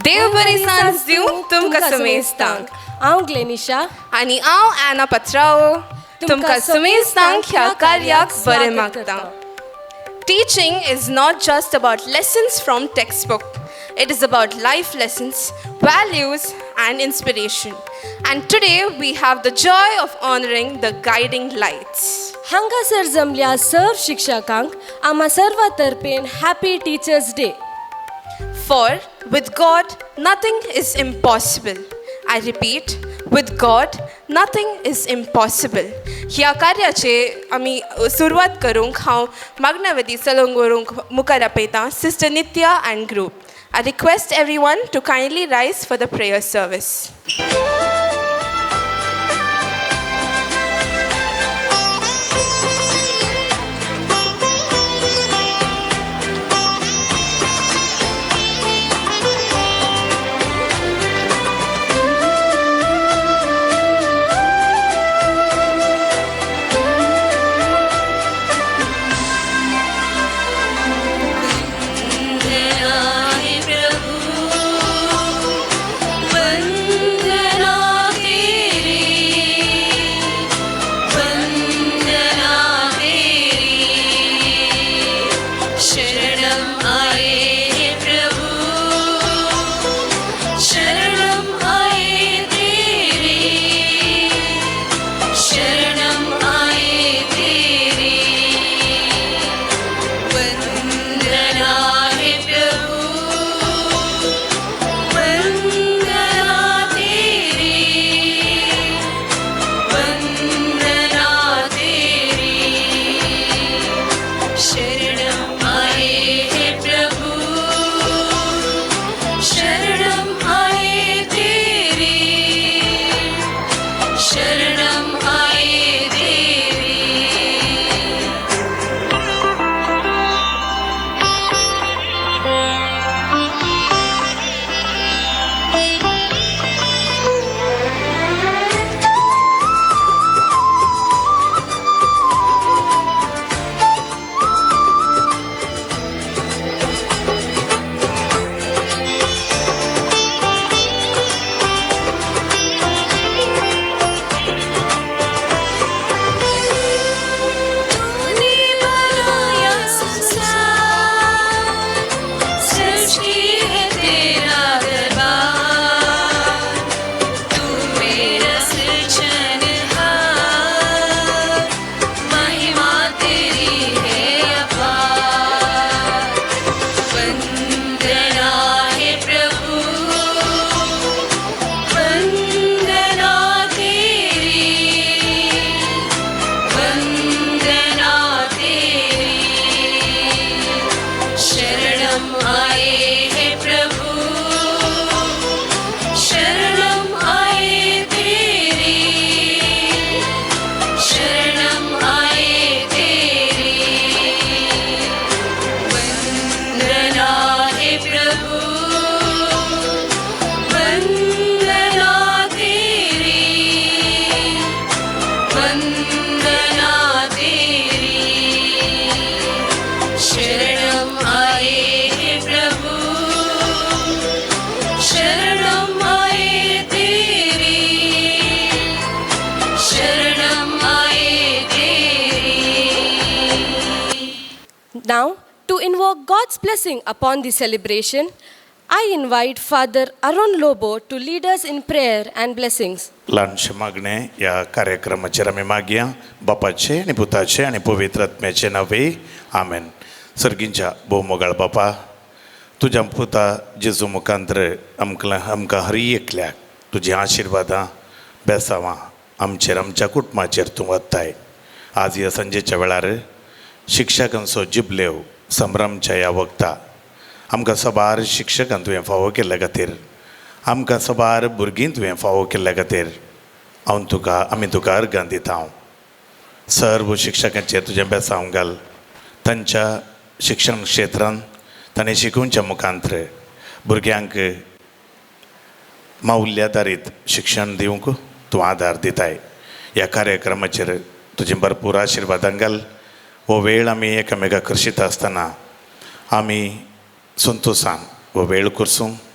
देव बरी सांज दिवं तुमकां समेस्तांक. हांव ग्लेनिशा आनी हांव एना पत्राओ तुमकां समेस्तांक ह्या कार्याक बरें मागता. Teaching is not just about lessons from textbook. It is about life lessons, values, and inspiration. And today we have the joy of honoring the guiding lights. हांगासर जमल्या सर्व शिक्षकांक आम्हा सर्वा तर्फेन happy teachers day. For with God, nothing is impossible. I repeat, with God, nothing is impossible. ह्या कार्याचे आमी सुरवात करूंक हांव मागण्यावदी चलोवंक व्हरूंक मुखार आपयतां sister Nitya and group. I request everyone to kindly rise for the prayer service. Vandana तेरी, वंदना तेरी, शरणम आए हे प्रभु, शरणम आए तेरी, शरणम आए तेरी, वंदना हे प्रभु, वंदना तेरी, वंदना तेरी, शरणम आए हे प्रभु, शरणम आए तेरी, शरणम आए तेरी. तूने बनाया संसार, सृष्टि है तेरा दरबार, तू मेरा सृजनहार, महिमा तेरी है अपार. वंदना है प्रभु, वंदना तेरी, वंदना तेरी, शरणम आए हे प्रभु, शरणम आए तेरी, शरणम आए तेरी, वंदना हे प्रभु, वंदना तेरी, वंदना तेरी, शरणम आए हे प्रभु, शरणम आए तेरी, शरणम आए तेरी. Now, to invoke God's blessing upon the celebration, I invite Father Arun Lobo to lead us in prayer and blessings. ल्हानशें मागणें ह्या कार्यक्रमाचेर आमी मागया बापाचें आनी पुताचें आनी पवित्र आत्म्याचें नांवे आमेन. सर्गींच्या भोव मोगाळ बापा, तुज्या पुता जेजू मुखांत्र आमकां आमकां हर एकल्याक तुजीं आशिर्वादां बेसावां आमचेर आमच्या कुटुंबाचेर तूं वताय. आज ह्या सांजेच्या वेळार शिक्षकांचो जिबलेव संभ्रमच्या ह्या वखता आमकां साबार शिक्षकां तुवें फावो केल्ल्या खातीर, आमकां साबार भुरगीं तुवें फावो केल्ल्या खातीर हांव तुका आमी तुका अर्गां दिता. हांव सर्व शिक्षकांचेर तुजें बेसांव घाल, तांच्या शिक्षण क्षेत्रांत ताणें शिकोवच्या मुखांत्र भुरग्यांक माउल्यादारीत शिक्षण दिवंक तूं आदार दिताय. ह्या कार्यक्रमाचेर तुजें भरपूर आशिर्वादां घाल. हो वेळ आमी एकामेका करशीत आसतना आमी संतोसान हो वेळ करसूं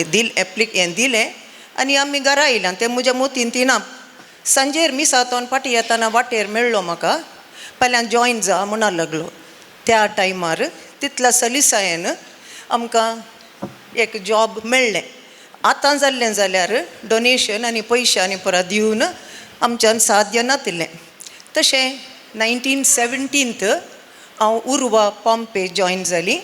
दिल एप्लिक हें दिलें आनी आमी घरा येयल्या. तें म्हज्या मोतीन ती ना. सांजेर मिसातोन फाटीं येताना वाटेर मेळ्ळो म्हाका, पहिल्यान जॉयन जा म्हणा लागलो. त्या टायमार तितल्या सलिसायेन आमकां एक जॉब मेळ्ळें. आतां जाल्लें जाल्यार डोनेशन आनी पयशे आनी परत दिवन आमच्यान साध्य नातिल्लें. तशें 1917 हांव उर्वा पॉम्पे जॉयन जाली.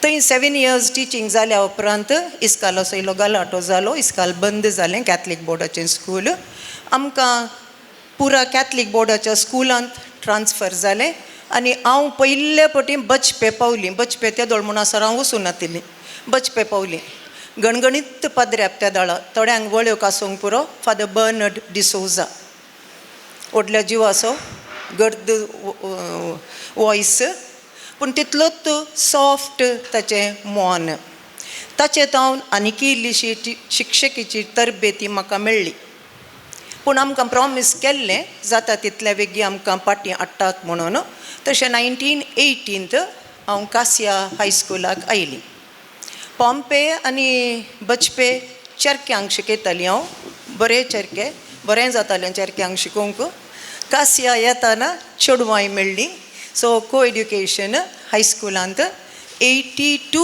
थंय 7 इयर्स टिचींग जाल्या उपरांत इस्कालाचो इल्लो गलाटो जालो, इस्काल बंद जालें कॅथलीक बोर्डाचें स्कूल. आमकां पुरा कॅथलीक बोर्डाच्या स्कुलांत ट्रान्सफर जालें आनी हांव पयले पटी बचपे पावली. बचपे त्या दोळ म्हणसर हांव वचूं नातिल्ली, बचपे पावली. गणगणीत पाद्र्याप त्या दळा थोड्यांक वळख आसूंक पुरो, फादर बर्नर्ड डिसोजा, व्हडल्या जिवाचो गर्द वॉयस, पूण तितलोच सॉफ्ट ताचें मोन. ताचे तावन आनीकी इल्लीशी शिक्षकीची तरबेती म्हाका मेळ्ळी. पूण आमकां प्रॉमीस केल्लें जाता तितल्या वेगीं आमकां पाटी हाडटात म्हणून. तशें 1918 हांव कासिया हायस्कुलाक आयली. पॉम्पे आनी बचपे चेरक्यांक शिकयताली हांव, बरें चेरके, बरें जातालें चेरक्यांक शिकोवंक. कासिया येताना चेडवांय मेळ्ळीं. सो को एड्युकेशन हायस्कुलांत 82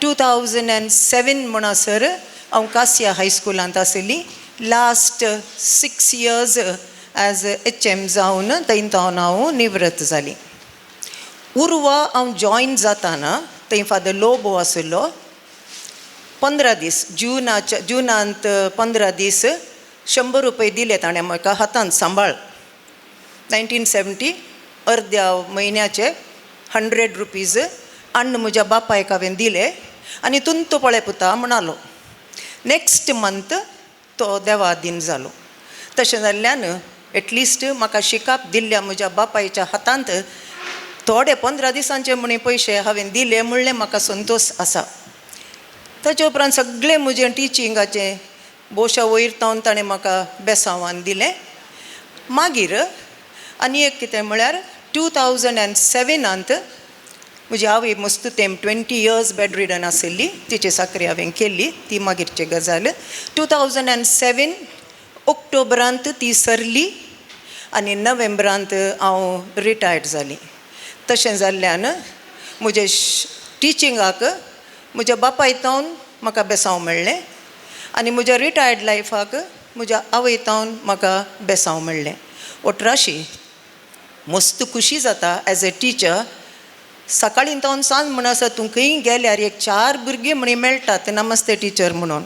2007 म्हणसर हांव कासिया हायस्कुलांत आशिल्ली. लास्ट 6 इयर्स एज HM जावन थंय तावन हांव निवृत्त जाली. उर्वा हांव जॉयन जाताना थंय फादर लोबो आशिल्लो. 15 दीस जुनाच्या जुनांत 15 दीस 100 रुपये दिले ताणें म्हाका हातांत सांबाळ. 1970 अर्द्या म्हयन्याचे 100 रुपीज अण्ण म्हज्या बापायक हांवें दिले आनी तुंत पळय पुता म्हणालो. नेक्स्ट मंथ तो देवा दीन जालो. तशें जाल्ल्यान एटलिस्ट म्हाका शिकाप दिल्ल्या म्हज्या बापायच्या हातांत थोडे 15 दिसांचे म्हणी पयशे हांवें दिले म्हणलें म्हाका संतोश आसा. ताचे उपरांत सगळें म्हजें टिचिंगाचें बोशा वयर तावन ताणें म्हाका बेसांवान दिलें. मागीर आनी एक कितें म्हळ्यार 2007 म्हजी आवय मस्त तेम 20 इयर्स बेड रिडन आशिल्ली, तिची साकरी हांवें केल्ली, ती मागीरची गजाल. 2007 ऑक्टोबरांत ती सरली आनी नोव्हेंबरांत हांव रिटायर्ड जाली. तशें जाल्ल्यान म्हजे टिचिंगाक म्हज्या बापाय तावन म्हाका बेसांव मेळ्ळें आनी म्हज्या रिटायर्ड लायफाक म्हज्या आवय तावन म्हाका बेसांव मेळ्ळें. ओट्राशी मस्त खुशी जाता एज अ टिचर. सकाळीं तावन सांज म्हणसर तूं खंय गेल्यार एक 4 भुरगीं म्हणी मेळटात नमस्ते टिचर म्हणून.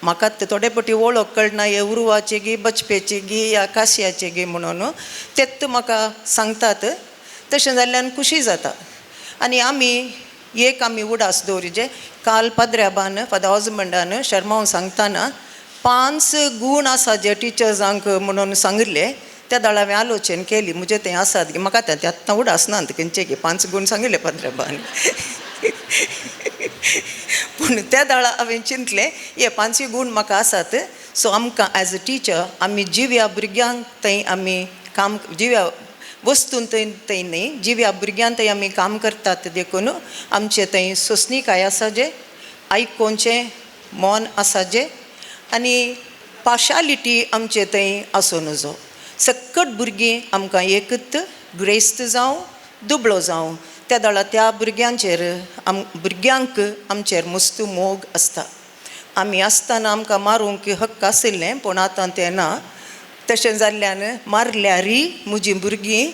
म्हाका ते थोडे पटी वळख कळना, हे उर्वाची गी बचपेची गी या काशयाची गी म्हणून तेत म्हाका सांगतात. तशें जाल्ल्यान खुशी जाता. आनी आमी एक आमी उडास दवरिजे. काल पाद्र्याबान फादर हजबंडान शर्माव सांगतना 5 गूण आसा जे टिचर्सांक म्हणून सांगिल्ले, त्या दाळ हांवें आलोचन केली म्हजें तें आसात की म्हाका तें आत्तां उडास ना खंयचे की 5 गूण सांगिल्ले पाद्र्याबान. पूण त्या दाळा हांवें चिंतलें हे 5 गूण म्हाका आसात. सो आमकां एज अ टिचर आमी जिव्या भुरग्यांक थंय आमी काम जिव्या वस्तून थंय थंय न्ही जिव्या भुरग्यां थंय आमी काम करतात देखून आमचें थंय सोंसणीकाय आसा जे आयकोनचें मन आसा जे आनी पार्शालिटी आमचे थंय आसूं नजो. सक्कट भुरगीं आमकां एकच ग्रेस्त जावं दुबळो जावं त्या दळा त्या भुरग्यांचेर भुरग्यांक आमचेर मस्त मोग आसता. आमी आसतना आमकां मारूंक हक्क आशिल्लें पूण आतां तें ना. तशें जाल्ल्यान मारल्यारय म्हजीं भुरगीं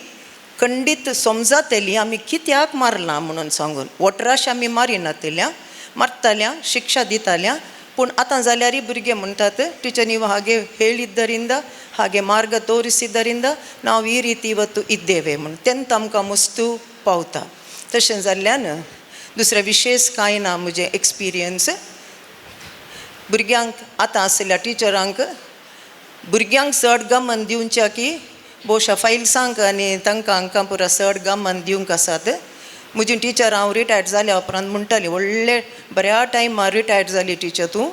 खंडीत समजातलीं आमी कित्याक मारलां म्हणून सांगून. वटराश आमी मारिनातिल्या, मारताल्या, शिक्षा दिताल्या, पूण आतां जाल्यारय भुरगे म्हणटात ಟಿಚರ್ ನೀವು ಹಾಗೆ ಹೇಳಿದ್ದರಿಂದ ಹಾಗೆ ಮಾರ್ಗ ತೋರಿಸಿದ್ದರಿಂದ ನಾವು ಈ ರೀತಿ ಇವತ್ತು ಇದ್ದೇವೆ म्हूण तेन्ना आमकां मस्तू पावता. तशें जाल्ल्यान दुसरें विशेश कांय ना म्हजें एक्सपिरियन्स. भुरग्यांक आतां आशिल्ल्या टिचरांक भुरग्यांक चड गमन दिवच्या की भोवशा फायल्सांक आनी तांकां हांकां पुरो चड गमन दिवंक आसात. म्हजी टिचर हांव रिटायर्ड जाल्या उपरांत म्हणटाली व्हडले बऱ्या टायमार रिटायर्ड जाली टिचर तूं,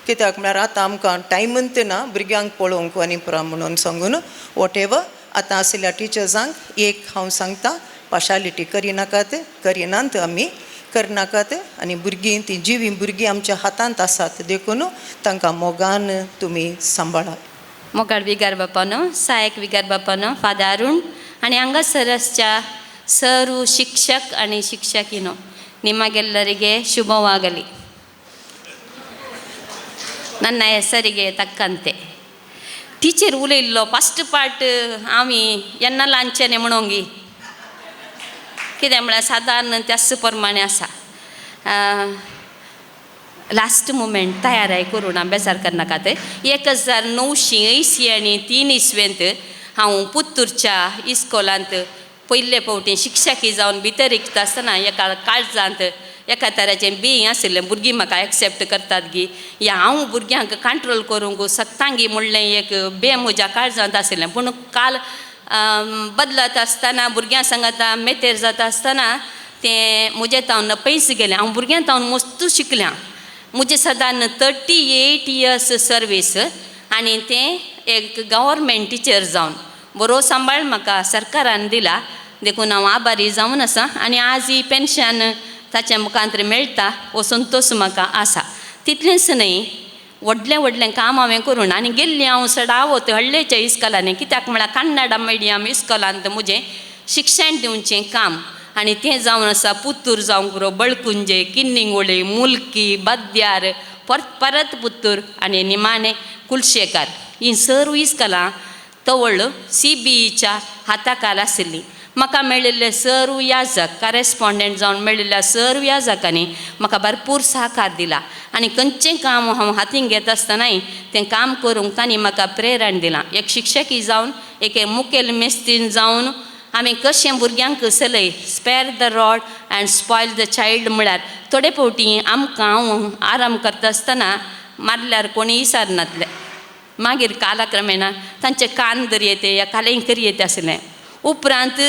कित्याक म्हळ्यार आतां आमकां टायमूच ना भुरग्यांक पळोवंक आनी पुरो म्हणून सांगून. वॉट एवर आतां आशिल्ल्या टिचर्सांक एक हांव सांगता, पार्शालिटी करिनाकात, करिनात आमी. करनाकात आनी भुरगीं तीं जिवीं भुरगीं आमच्या हातांत आसात देखून तांकां मोगान तुमी सांबाळात. मोगाळ विगार बापानो, सहायक विगार बापानो, फादर अरुण आनी हांगासर ಸರು ಶಿಕ್ಷಕ್ आणि ಶಿಕ್ಷಕಿನೋ ನಿಮಗೆಲ್ಲರಿಗೆ ಶುಭವಾಗಲಿ. ನನ್ನ ಹೆಸರಿಗೆ ತಕ್ಕಂತೆ ಟೀಚರ್ ಉಲयिल्लो फस्ट पार्ट आमी येन्ना ल्हानचें म्हणोंगी कितें म्हळ्यार सादारण त्याच प्रमाणे आसा. लास्ट मुमेंट तयाराय करूं ना बेजार करनाकात. 1983 इसवेंत हांव पुत्तूरच्या इस्कोलांत पयले फावटी शिक्षकी जावन भितर रिगता आसतना एका काळजांत एका तराचें बीं आशिल्लें, भुरगीं म्हाका एक्सेप्ट करतात गी या हांव भुरग्यांक कंट्रोल करूंक शकता गी म्हणलें एक बें म्हज्या काळजांत आशिल्लें. पूण काल बदलत आसतना भुरग्यां सांगता मेतेर जाता आसतना तें म्हजें तावन पयस गेलें. हांव भुरग्यां तावन मस्तू शिकलें. म्हजें सदान 38 इयर्स सर्वीस आनी तें एक गव्हर्मेंट टिचर जावन बरो सांबाळ म्हाका सरकारान दिला देखून हांव आभारी जावन आसा आनी आज ही पेन्शन ताच्या मुखांत मेळटा हो संतोश म्हाका आसा. तितलेंच न्हय व्हडलें व्हडलें काम हांवें करून आनी गेल्लें हांव सडावत हळ्ळेच्या इस्कोलांनी, कित्याक म्हळ्यार कन्नडा मिडियम इस्कोलांत म्हजें शिक्षण दिवचें काम आनी तें जावन आसा पुत्तूर जावंक पुरो, बळकुंजे, किन्निंगोळे, मुल्की, बद्यार, परत परत पुत्तूर आनी निमाणें कुलशेकार हीं सर्व इस्कोलां तवळ CBEच्या हाताखाल आशिल्लीं. म्हाका मेळिल्ले सर्व याजक कॉरेस्पोंडंट जावन मेळिल्ल्या सर्व याजकांनी म्हाका भरपूर सहकार दिला आनी खंयचें काम हांव हातीन घेता आसतनाय तें काम करूंक तांणी म्हाका प्रेरण दिलां. एक शिक्षकी जावन एक मुखेल मेस्तीन जावन आमी कशें भुरग्यांक चलय, spare the rod and spoil the child म्हळ्यार थोडे फावटी आमकां हांव आराम करता आसतना मारल्यार कोणीय विसारनातले, मागीर कालाक्रमेणा तांचे कान दरयेते या कालें करयेते आसलें. उपरांत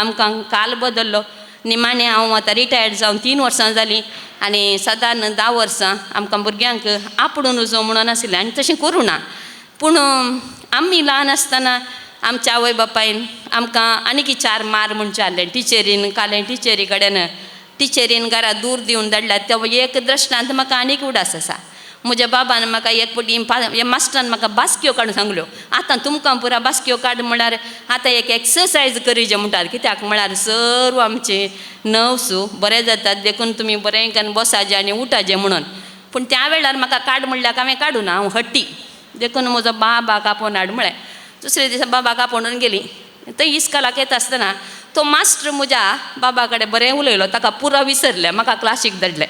आमकां काल बदल्लो, निमाणें हांव आतां रिटायर्ड जावन 3 वर्सां जालीं आनी सदान 10 वर्सां आमकां भुरग्यांक आपडून वचूं म्हणून आशिल्लें आनी तशें करूं ना. पूण आमी ल्हान आसतना आमच्या आवय बापायन आमकां आनीक 4 मार म्हणचें आहलें टिचरीन, कालें टिचरी कडेन टिचरीन घरा दूर दिवन धाडल्या ते एक दृश्टांत म्हाका आनीक उडास आसा. म्हज्या बाबान म्हाका एक फावटी मास्टरान म्हाका बास्क्यो काडून सांगल्यो, आतां तुमकां पुरा बास्क्यो काड म्हळ्यार आतां एक एक्सरसायज करीजे म्हणटात, कित्याक म्हळ्यार सर्व आमचे नर्व्स बरें जातात देखून तुमी बरें करून बसाजे आनी उठाजे म्हणून. पूण त्या वेळार म्हाका काड म्हणल्यार हांवें काडूं ना, हांव हट्टी देखून म्हजो बाबाक आपोवन हाड म्हळें. दुसरे दिसा बाबाक आपोवन गेली, थंय इस्कोलाक येता आसतना तो मास्टर म्हज्या बाबा कडेन बरें उलयलो, ताका पुरो विसरलें, म्हाका क्लासीक धाडलें.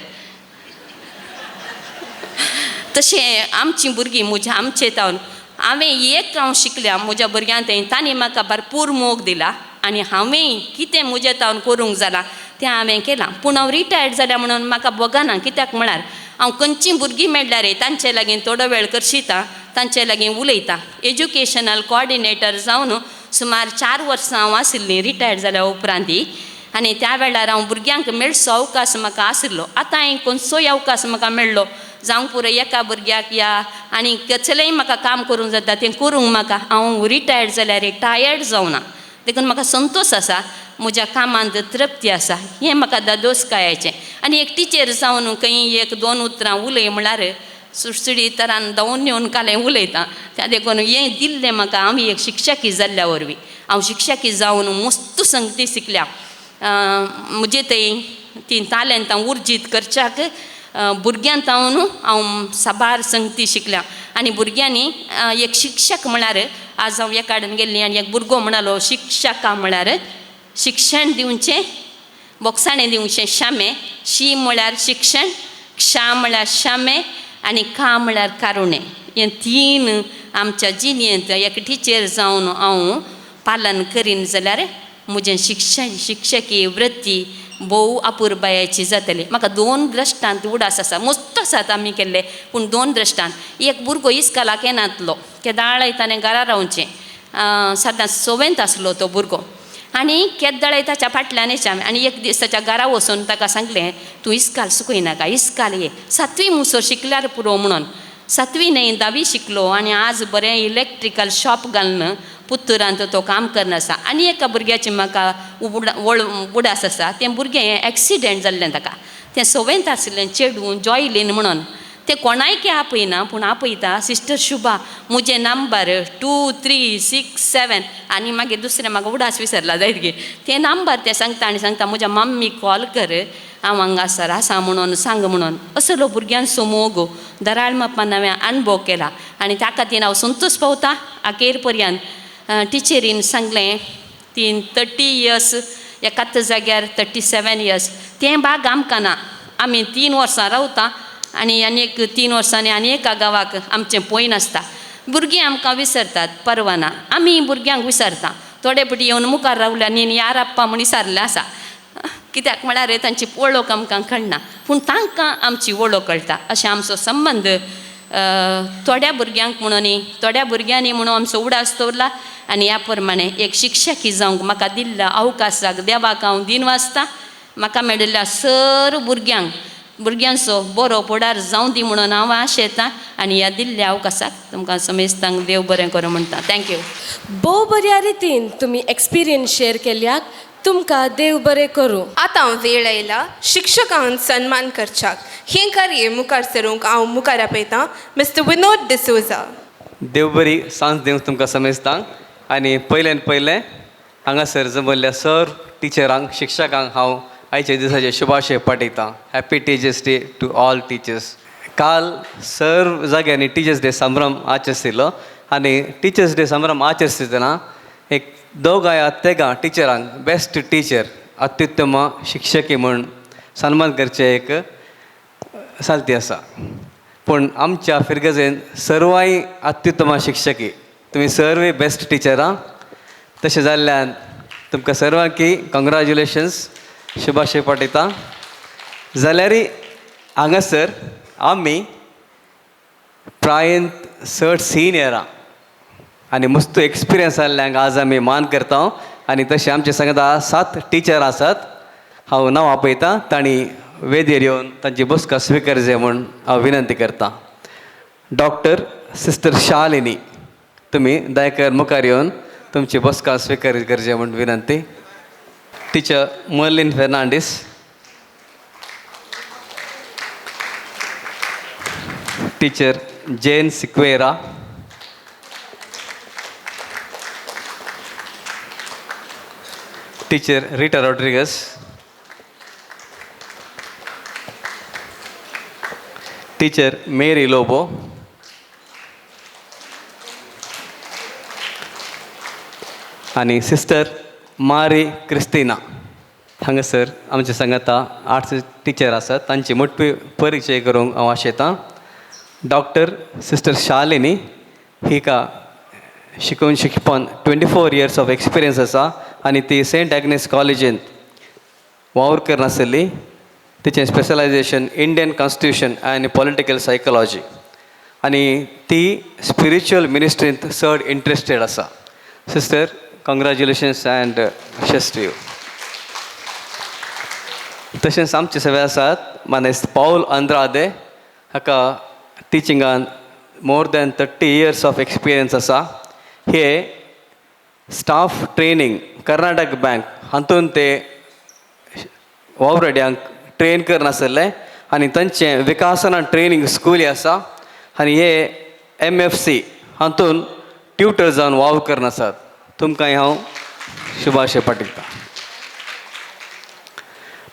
तशें आमचीं भुरगीं म्हज्या आमचे तावन हांवें एक हांव शिकल्या म्हज्या भुरग्यां थंय तांणी म्हाका भरपूर मोग दिला आनी हांवें कितें म्हज्या तावन करूंक जालां तें हांवें केलां. पूण हांव रिटायर्ड जाल्या म्हणून म्हाका भोगना, कित्याक म्हळ्यार हांव खंयचीं भुरगीं मेळ्ळ्यार तांचे लागीं थोडो वेळ करशिता, तांचे लागीं उलयता. एज्युकेशनल कॉर्डिनेटर जावन सुमार 4 वर्सां हांव आशिल्लीं रिटायर्ड जाल्या उपरांत आनी त्या वेळार हांव भुरग्यांक मेळचो अवकाश म्हाका आशिल्लो. आतां हांवें खंयचोय अवकाश म्हाका मेळ्ळो जावंक पुरो एका भुरग्याक या आनी कसलेंय म्हाका काम करूंक जाता तें करूंक म्हाका हांव रिटायर्ड जाल्यार टायर्ड जावना, देखून म्हाका संतोश आसा, म्हज्या कामांत तृप्ती आसा, हें म्हाका दादोसकायेचें. आनी एक टिचर जावन खंय 1-2 उतरां उलय म्हळ्यार सुडसुडी तरान धांवून येवन कालें उलयता, त्या देखून हें दिल्लें म्हाका आमी एक शिक्षकी जाल्ल्या वरवीं हांव शिक्षकी जावन मस्त संगती शिकल्या. म्हजे थंय तीं तालेंतां उर्जीत करच्याक भुरग्यां तावन हांव साबार संगती शिकल्या आनी भुरग्यांनी एक शिक्षक म्हळ्यार आज हांव एका कडेन गेल्लीं आनी एक भुरगो म्हणालो शिक्षका म्हळ्यार शिक्षण दिवचें, बोगसाणें दिवचें शामें, शी म्हळ्यार शिक्षण, क्षा म्हळ्यार शामें आनी का म्हळ्यार कारुणें, हें 3 आमच्या जिणेंत एक टिचर जावन हांव पालन करीन जाल्यार म्हजें शिक्षण शिक्षकी वृत्ती भोव अपुरबायेची जातली. म्हाका 2 दृश्टांत उडास आसा, मस्त आसात आमी केल्ले, पूण 2 दृश्टांत. एक भुरगो इस्कोलाक येनातलो, केदाळाय ताणें घरा रावचें, सदांच सवेंत आसलो तो भुरगो आनी केदळाय ताच्या फाटल्यान येचे आमी. आनी एक दीस ताच्या घरा वचून ताका सांगलें, तूं इस्काल चुकयनाका, इस्काल ये, 7वी मुसो शिकल्यार पुरो म्हणून. सातवी न्हय धावी शिकलो आनी आज बरें इलेक्ट्रिकल शॉप घालून पुत्तुरांत तो काम करना आसा. आनी एका भुरग्याची म्हाका उडास आसा, तें भुरगें एक्सिडेंट जाल्लें ताका, तें सवेंत आशिल्लें चेडूं जॉयलीन म्हणून, तें कोणायकी आपयना पूण आपयता सिस्टर शुभा म्हजें नंबर 2 3 6 7 आनी मागीर दुसरें म्हाका उडास विसरला जायत गे तें नंबर तें सांगता आनी सांगता म्हज्या मम्मी कॉल कर हांव हांगासर आसा म्हणून सांग म्हणून. असलो भुरग्यांचो मोग दराळ मापान हांवें अणभव केला आनी त्या खातीर हांव संतोश पावता. अखेर पर्यंत टिचरीन सांगलें ती 30 इयर्स एकाच जाग्यार 37 इयर्स तें बाग आमकां ना, आमी 3 वर्सां रावता आनी आनी एक 3 वर्सांनी आनी एका गांवाक आमचें पळय नासता. भुरगीं आमकां विसरतात परवाना, आमी भुरग्यांक विसरता. थोडे फावटी येवन मुखार रावले आनी यार आप्पा म्हण विसरलें आसा, कित्याक म्हळ्यार तांची वळख आमकां कळना पूण तांकां आमची वळख कळटा. अशें आमचो संबंद थोड्या भुरग्यांक म्हणून थोड्या भुरग्यांनी म्हणून आमचो उडास दवरला आनी ह्या प्रमाणे एक शिक्षकी जावंक म्हाका दिल्ल्या अवकाशाक देवाक हांव दिन वाचता. म्हाका मेळिल्ल्या सर भुरग्यांचो बरो फुडार जावं दी म्हणून हांव आशेतां आनी ह्या दिल्ल्या अवकाशाक तुमकां समेस्तांक देव बरें करूं म्हणटा. Thank you. भोव बऱ्या रितीन तुमी एक्सपिरियन्स शेअर केल्याक तुमकां देव बरें करूं. आतां वेळ आयला शिक्षकांक सन्मान करच्याक. हें कार्य मुखार सरूंक हांव मुखार आपयतां मिस्टर विनोद डिसोजा. देव बरी सांज दिवंक तुमकां समेस्तांक आनी पयल्यान पयलें हांगासर जमल्ल्या सर टिचरांक शिक्षकांक हांव आयच्या दिसाचे शुभाशय पाठयतां. Happy teachers day to all teachers. काल सर्व जाग्यांनी टिचर्स डे संभ्रम आचरिल्लो आनी टिचर्स डे संभ्रम आचरितना एक दोगां या तेगां टिचरांक बेस्ट टिचर अत्युत्तम शिक्षकी म्हूण सन्मान करचें एक सालती आसा. पूण आमच्या फिर्गजेन सर्वांय अत्युत्तम शिक्षकी, तुमी सर्वय बेस्ट टिचरां. तशें जाल्ल्यान तुमकां सर्वांकी कॉंग्रेच्युलेशन्स शुभाशय पाठयता. जाल्यारय हांगासर आमी प्रायंत चड सिनियरां आनी मस्त एक्सपिरियन्स जाल्ल्यांक आज आमी मान करता आनी तशें आमचे सांगता 7 टिचर आसात. हांव नांव आपयतां, तांणी वेदीर येवन तांची बसका स्विकार जाय म्हूण हांव विनंती करतां. डॉक्टर सिस्टर शालिनी, तुमी दयाकर मुखार येवन तुमची बसका स्विकार करचे म्हूण विनंती. Teacher Merlin Fernandes, teacher Jane Sequeira, teacher Rita Rodrigues, teacher Mary Lobo, आनी सिस्टर मारी क्रिस्तिना. हांगासर आमचे सांगाता आर्ट्स टिचर आसात, तांची मोटवी परिचय करूंक हांव आशेतां. डॉक्टर सिस्टर शालिनी हिका शिकोवन शिकपान 24 इयर्स ऑफ एक्सपिरियन्स आसा आनी ती सेंट एग्नेस कॉलेजींत वावर करनासली. तिचें स्पेशलायजेशन इंडियन कॉन्स्टिट्यूशन आनी पॉलिटिकल सायकोलॉजी आनी ती स्पिरिच्युअल मिनिस्ट्रींत चड इंट्रस्टेड आसा. Sister, congratulations and wishes to you. तशेंच आमचे सगळे आसात मानेस्त पावल आंद्रादे, हाका टिचिंगान more than 30 years of experience आसा. हे स्टाफ ट्रेनींग कर्नाटक बँक हातून ते वावराड्यांक ट्रेन करनासले आनी तांचें विकासना ट्रेनींग स्कूल आसा आनी हे MFC हातून ट्युटर जावन वावर करनासात. तुमकां हांव शुभाशय पाठयतां.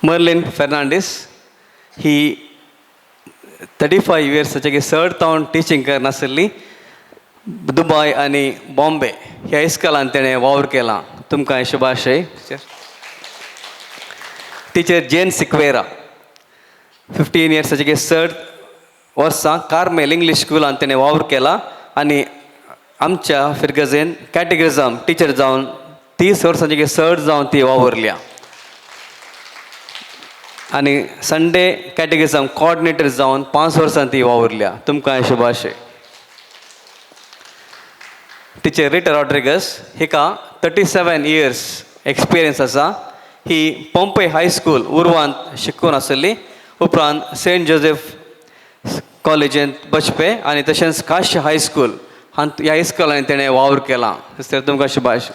मर्लिन फेर्नांडीस ही 35 इयर्साचे चड तावन टिचींग करनासली. दुबाय आनी बॉम्बे ह्या इस्कॉलान तेणें वावर केला. तुमकां शुभाशय. टिचर जेन सिक्वेरा 15 इयर्साचे चड वर्सां कार्मेल इंग्लीश स्कुलान तेणें वावर केला आनी आमच्या फिर्गजेन कॅटेगिझम टिचर जावन 30 वर्सांचे चड जावन ती वावुरल्या आनी संडे कॅटेगिझम कोऑर्डिनेटर जावन 5 वर्सां ती वावुरल्या. तुमकां शुभाशय. टिचर रिटा रॉड्रिगस हिका 37 इयर्स एक्सपिरियन्स आसा. ही पोंपे हायस्कूल उर्वांत शिकून आसली. उपरांत सेंट जोसेफ कॉलेजींत बचपे आनी तशेंच काश हायस्कूल ह्या इस्कॉलांनी तेणें वावर केला. सिस्टर तुमकां शुभाश.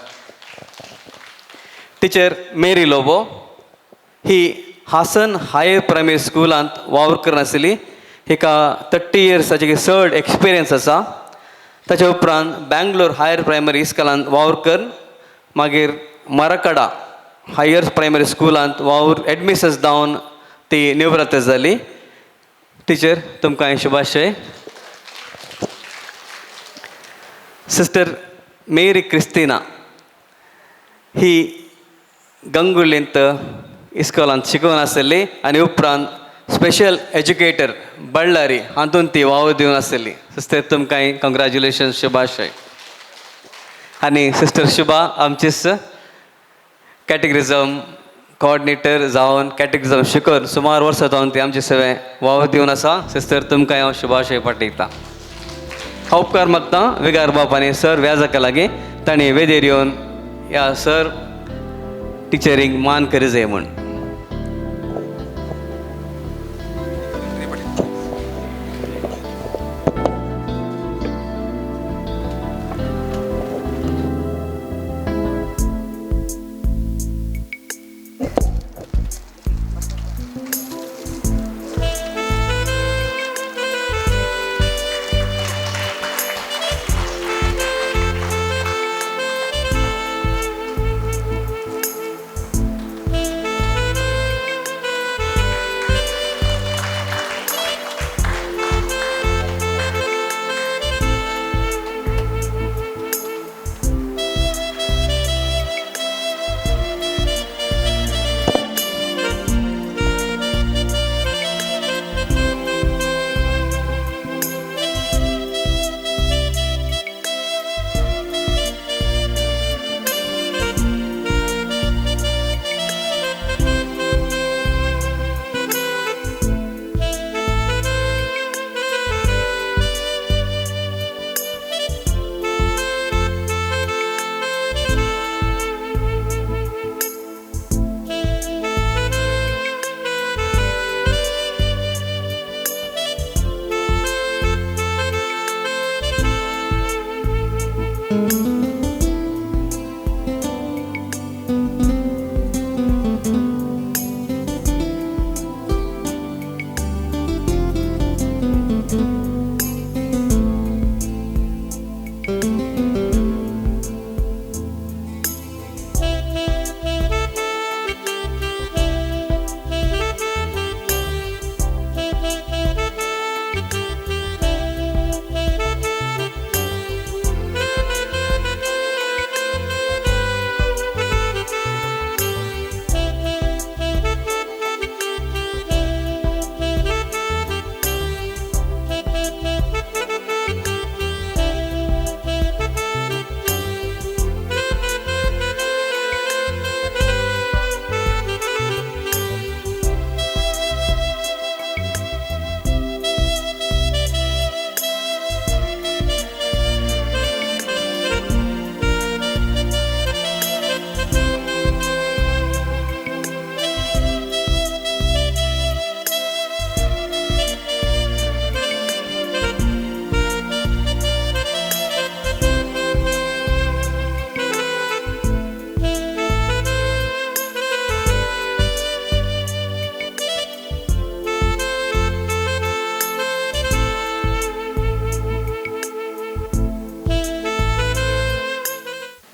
टिचर मेरी लोबो ही हासन हायर प्रायमरी स्कुलांत वावर करनासली. हिका 30 इयर्साची चड एक्सपिरियन्स आसा. ताच्या उपरांत बँगलोर हायर प्रायमरी इस्कॉलांत वावर करून मागीर मराकडा हायर प्रायमरी स्कुलांत वावर एडमिशन्स जावन ती निवृत्त जाली. टिचर तुमकां शुभाशय. सिस्टर मेरी क्रिस्तिना ही गंगुलींत इस्कॉलांत शिकोवन आसली आनी उपरांत स्पेशल एज्युकेटर बळ्ळारी हातूंत ती वावर दिवन आसली. सिस्टर तुमकां कंग्रेच्युलेशन, शुभाशय. आनी सिस्टर शुभा आमचीच कॅटेग्रिजम कोऑर्डिनेटर जावन कॅटेग्रिजम शिकोवन सुमार वर्सां जावन ती आमचे सगळें वावर दिवन आसा. सिस्टर तुमकां हांव शुभाशय पाठयतां. हांव उपकार मागतां विगार बाप आनी सर व्याजाका लागीं तांणी वेदेर येवन ह्या सर टिचरींक मान करी जाय म्हूण.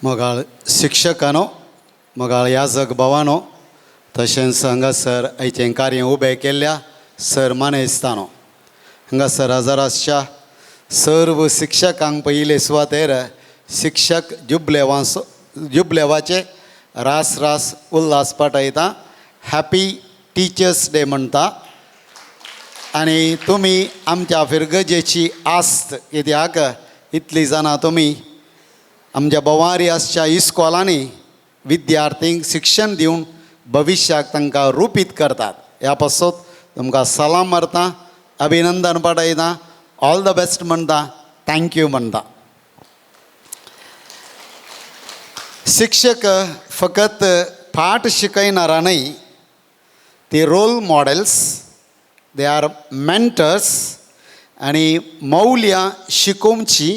मोगाळ शिक्षकांनो, मोगाळ याजक भावानो, तशेंच हांगासर आयचें कार्य उबें केल्ल्या सर मानेस्तानो, हांगासर हजाराच्या सर्व शिक्षकांक पयले सुवातेर शिक्षक जुबलेवाचे रास रास उल्हास पाठयता. हॅपी टिचर्स डे म्हणटा. आनी तुमी आमच्या फिरगजेची आस्त कित्याक इतली जाणां तुमी आमच्या भोवारी आसच्या इस्कॉलांनी विद्यार्थींक शिक्षण दिवन भविश्याक तांकां रुपीत करतात. ह्या पासत तुमकां सलाम मारता, अभिनंदन पाठयता, ऑल the best म्हणटा, thank you म्हणटा. शिक्षक फकत पाठ शिकयणारा न्हय, ती role models, they are mentors आनी मौल्यां शिकोवची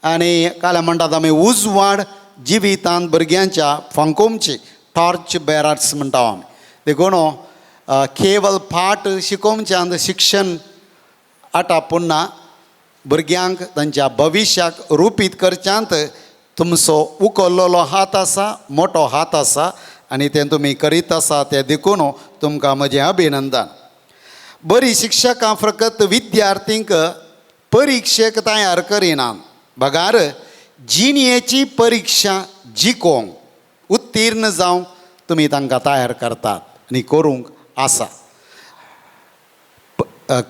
आनी काल म्हणटात आमी उजवाड जिवितांत भुरग्यांच्या फांकोवची, टॉर्च बेरार्स म्हणटा आमी. देखून केवल पाठ शिकोवच्यान शिक्षण आटा पुन्हा भुरग्यांक तांच्या भविश्याक रुपीत करच्यांत तुमचो उखल्लोलो हात आसा, मोटो हात आसा आनी तें तुमी करीत आसा तें देखून तुमकां म्हजें अभिनंदन. बरी शिक्षकां फकत विद्यार्थींक परिक्षेक तयार करिनात, बगार जिणेची परिक्षा जिकोवंक उत्तीर्ण जावंक तुमी तांकां तयार करतात आनी करूंक आसा.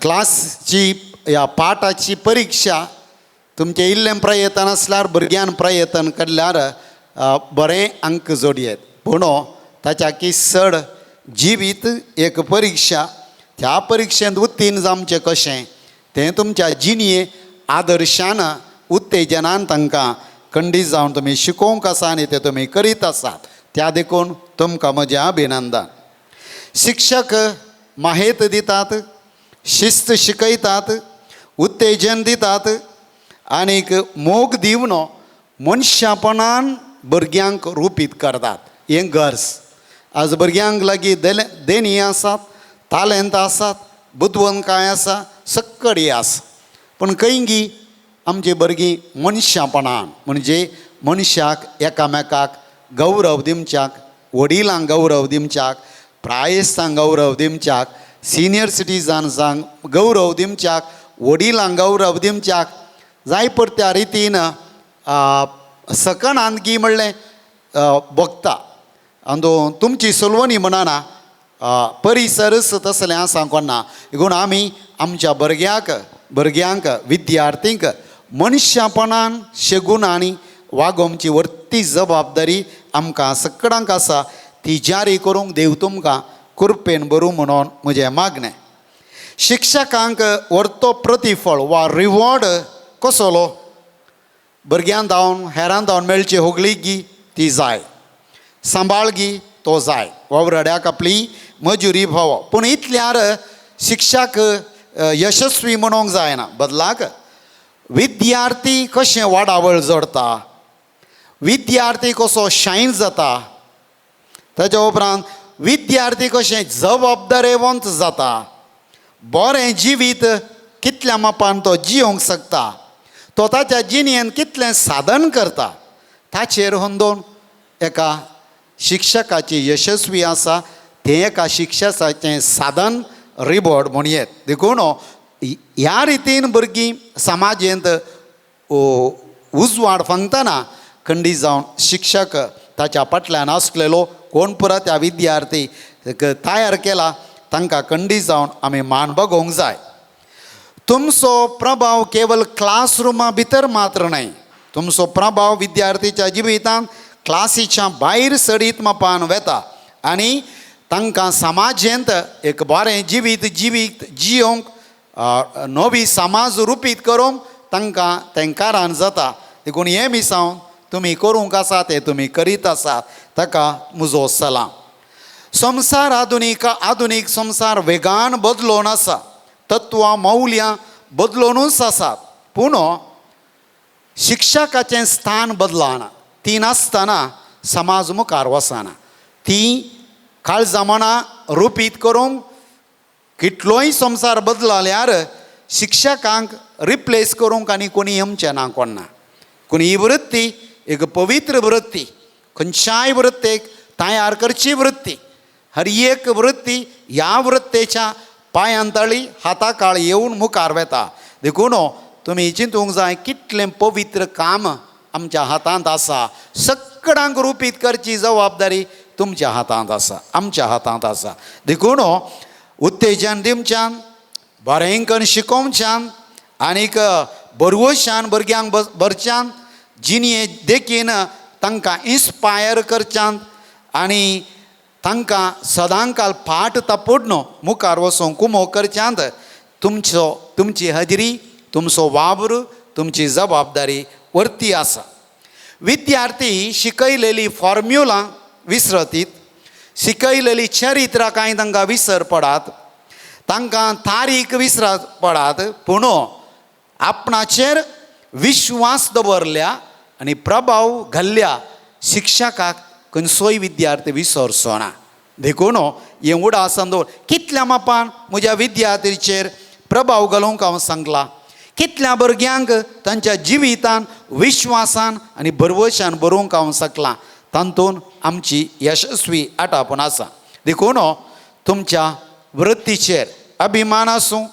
क्लासची ह्या पाठाची परिक्षा तुमचें इल्लें प्रयत्न आसल्यार भुरग्यान प्रयत्न केल्यार बरें अंक जोडयेत, पूण ताच्याकी चड जिवीत एक परिक्षा, त्या परिक्षेंत उत्तीर्ण जावचें कशें तें तुमच्या जिणये आदर्शान उत्तेजनान तांकां खंडीत जावन तुमी शिकोवंक आसा आनी तें तुमी करीत आसात, त्या देखून तुमकां म्हजें अभिनंदन. शिक्षक माहेत दितात, शिस्त शिकयतात, उत्तेजन दितात आनीक मोग दिवन मनशापणान भुरग्यांक रुपीत करतात. हें गरज आज भुरग्यांक लागीं देणी आसात, तालेंत आसात, बुदवंतकाय आसा, सक्कडी आसा, पूण खंयगी आमची भुरगीं मनशापणान म्हणजे मनशाक एकामेकाक गौरव दिवच्याक, वडिलांक गौरव दिवच्याक, प्रायेस्तांक गौरव दिवच्याक, सिनियर सिटीजन्सांक गौरव दिवच्याक, वडिलांक गौरव दिवच्याक जाय परत्या रितीन सकनांदगी म्हणलें भोगता. अंदू तुमची सलवणी म्हणना परिसरच तसलें आसा कोन्ना, देखून आमी आमच्या भुरग्यांक विद्यार्थींक मनशापणान शेगून आनी वागोवची व्हडली जबाबदारी आमकां सगळ्यांक आसा, ती जारी करूंक देव तुमकां कृपेन बरूं म्हणून म्हजें मागणें. शिक्षकांक व्हरतो प्रतिफळ वा रिवॉर्ड कसलो भुरग्यां धांवन हेरां धांवन मेळची होगळी ती जाय, सांबाळगी तो जाय, वावराड्याक आपली मजुरी फावो, पूण इतल्यार शिक्षक यशस्वी म्हणूंक जायना. बदलाक विद्यार्थी कशें वाडावळ जोडटा, विद्यार्थी कसो शायन जाता, ताच्या उपरांत विद्यार्थी कशें जबाबदारेवंत जाता, बरें जिवीत कितल्या मापान तो जियोंक शकता, तो ताच्या जिणेन कितलें साधन करता, ताचेर अंदून एका शिक्षकाची यशस्वी आसा तें एका शिक्षकाचें साधन रिवॉर्ड म्हणयेत. देखून ह्या रितीन भुरगीं समाजेंत उजवाड फांगतना खंडीत जावन शिक्षक ताच्या फाटल्यान आसलेलो कोण पुरा त्या विद्यार्थी तयार केला तांकां खंडीत जावन आमी मान बगोवंक जाय. तुमचो प्रभाव केवल क्लासरुमा भितर मात्र न्हय, तुमचो प्रभाव विद्यार्थीच्या जिवितांत क्लासीच्या भायर सडीत मापान वेता आनी तांकां समाजेंत एक बरें जिवीत जिवीत जियोंक नवी समाज रुपीत करूंक तांकां तें कारण जाता. देखून हें मिसांव तुमी करूंक आसा तें तुमी करीत आसात ताका म्हजो सलाम. संवसार आधुनीक आधुनीक संवसार वेगान बदलून आसा, तत्वां मौल्यां बदलुनूच आसात, पूण शिक्षकाचें स्थान बदलना, ती नासतना समाज मुखार वचना, ती काळजां मनां रुपीत करूंक कितलोय संवसार बदलल्यार शिक्षकांक रिप्लेस करूंक आनी कोणी येवचें ना कोण ना. पूण ही वृत्ती एक पवित्र वृत्ती, खंयच्याय वृत्तेक तयार करची वृत्ती, हर एक वृत्ती ह्या वृत्तेच्या पांयान तळी हाता काळ येवन मुखार वेता. देखून तुमी चिंतूंक जाय कितलें पवित्र काम आमच्या हातांत आसा, सगळ्यांक रुपीत करची जबाबदारी तुमच्या हातांत आसा, आमच्या हातांत आसा. देखून उत्तेजन दिवच्यान, बरें करून शिकोवच्यान आनीक बरवशान भुरग्यांक भरच्यान जिणये देखीन तांकां इन्स्पायर करच्यान आनी तांकां सदांकाल फाट तापोडन मुखार वचूंक कुमो करच्यांत तुमचो तुमची हजरी, तुमचो वावर, तुमची जबाबदारी वर्ती आसा. विद्यार्थी शिकयलेली फॉर्म्युला विसरतीत, शिकयलेली चरित्रां कांय तांकां विसर पडात, तांकां तारीख विसरात पडात, पूण आपणाचेर विश्वास दवरल्या आनी प्रभाव घाल्ल्या शिक्षकाक खंयचोय विद्यार्थी विसरचो ना. देखून हें उडासान दवर कितल्या मापान म्हज्या विद्यार्थीचेर प्रभाव घालूंक हांव सांगलां, कितल्या भुरग्यांक तांच्या जिवितान विश्वासान आनी भरवशान बरोवंक हांव शकलां, तातूंत आमची यशस्वी आटापून आसा. देखून तुमच्या वृत्तीचेर अभिमान आसूं,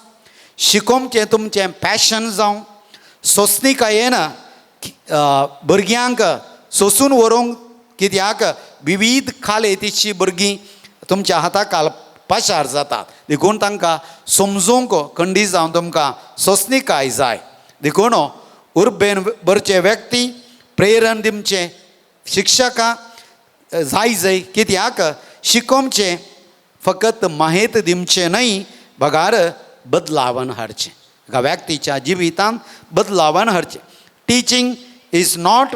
शिकोवचें तुमचें पॅशन जावं, सोंसणिकायेन भुरग्यांक सोंसून व्हरूंक, कित्याक विवीध खालेतीची भुरगीं तुमच्या हाता खाल पाशार जातात, देखून तांकां समजूंक खंडी जावन तुमकां सोंसणिकाय जाय. देखून उर्बेन भरचे व्यक्ती, प्रेरण दिवचें शिक्षकां जाय जाय, कित्याक शिकोवचें फकत माहेत दिवचें न्हय, बगार बदलावन हाडचें, एका व्यक्तीच्या जिवितांत बदलावन हाडचें. Teaching is not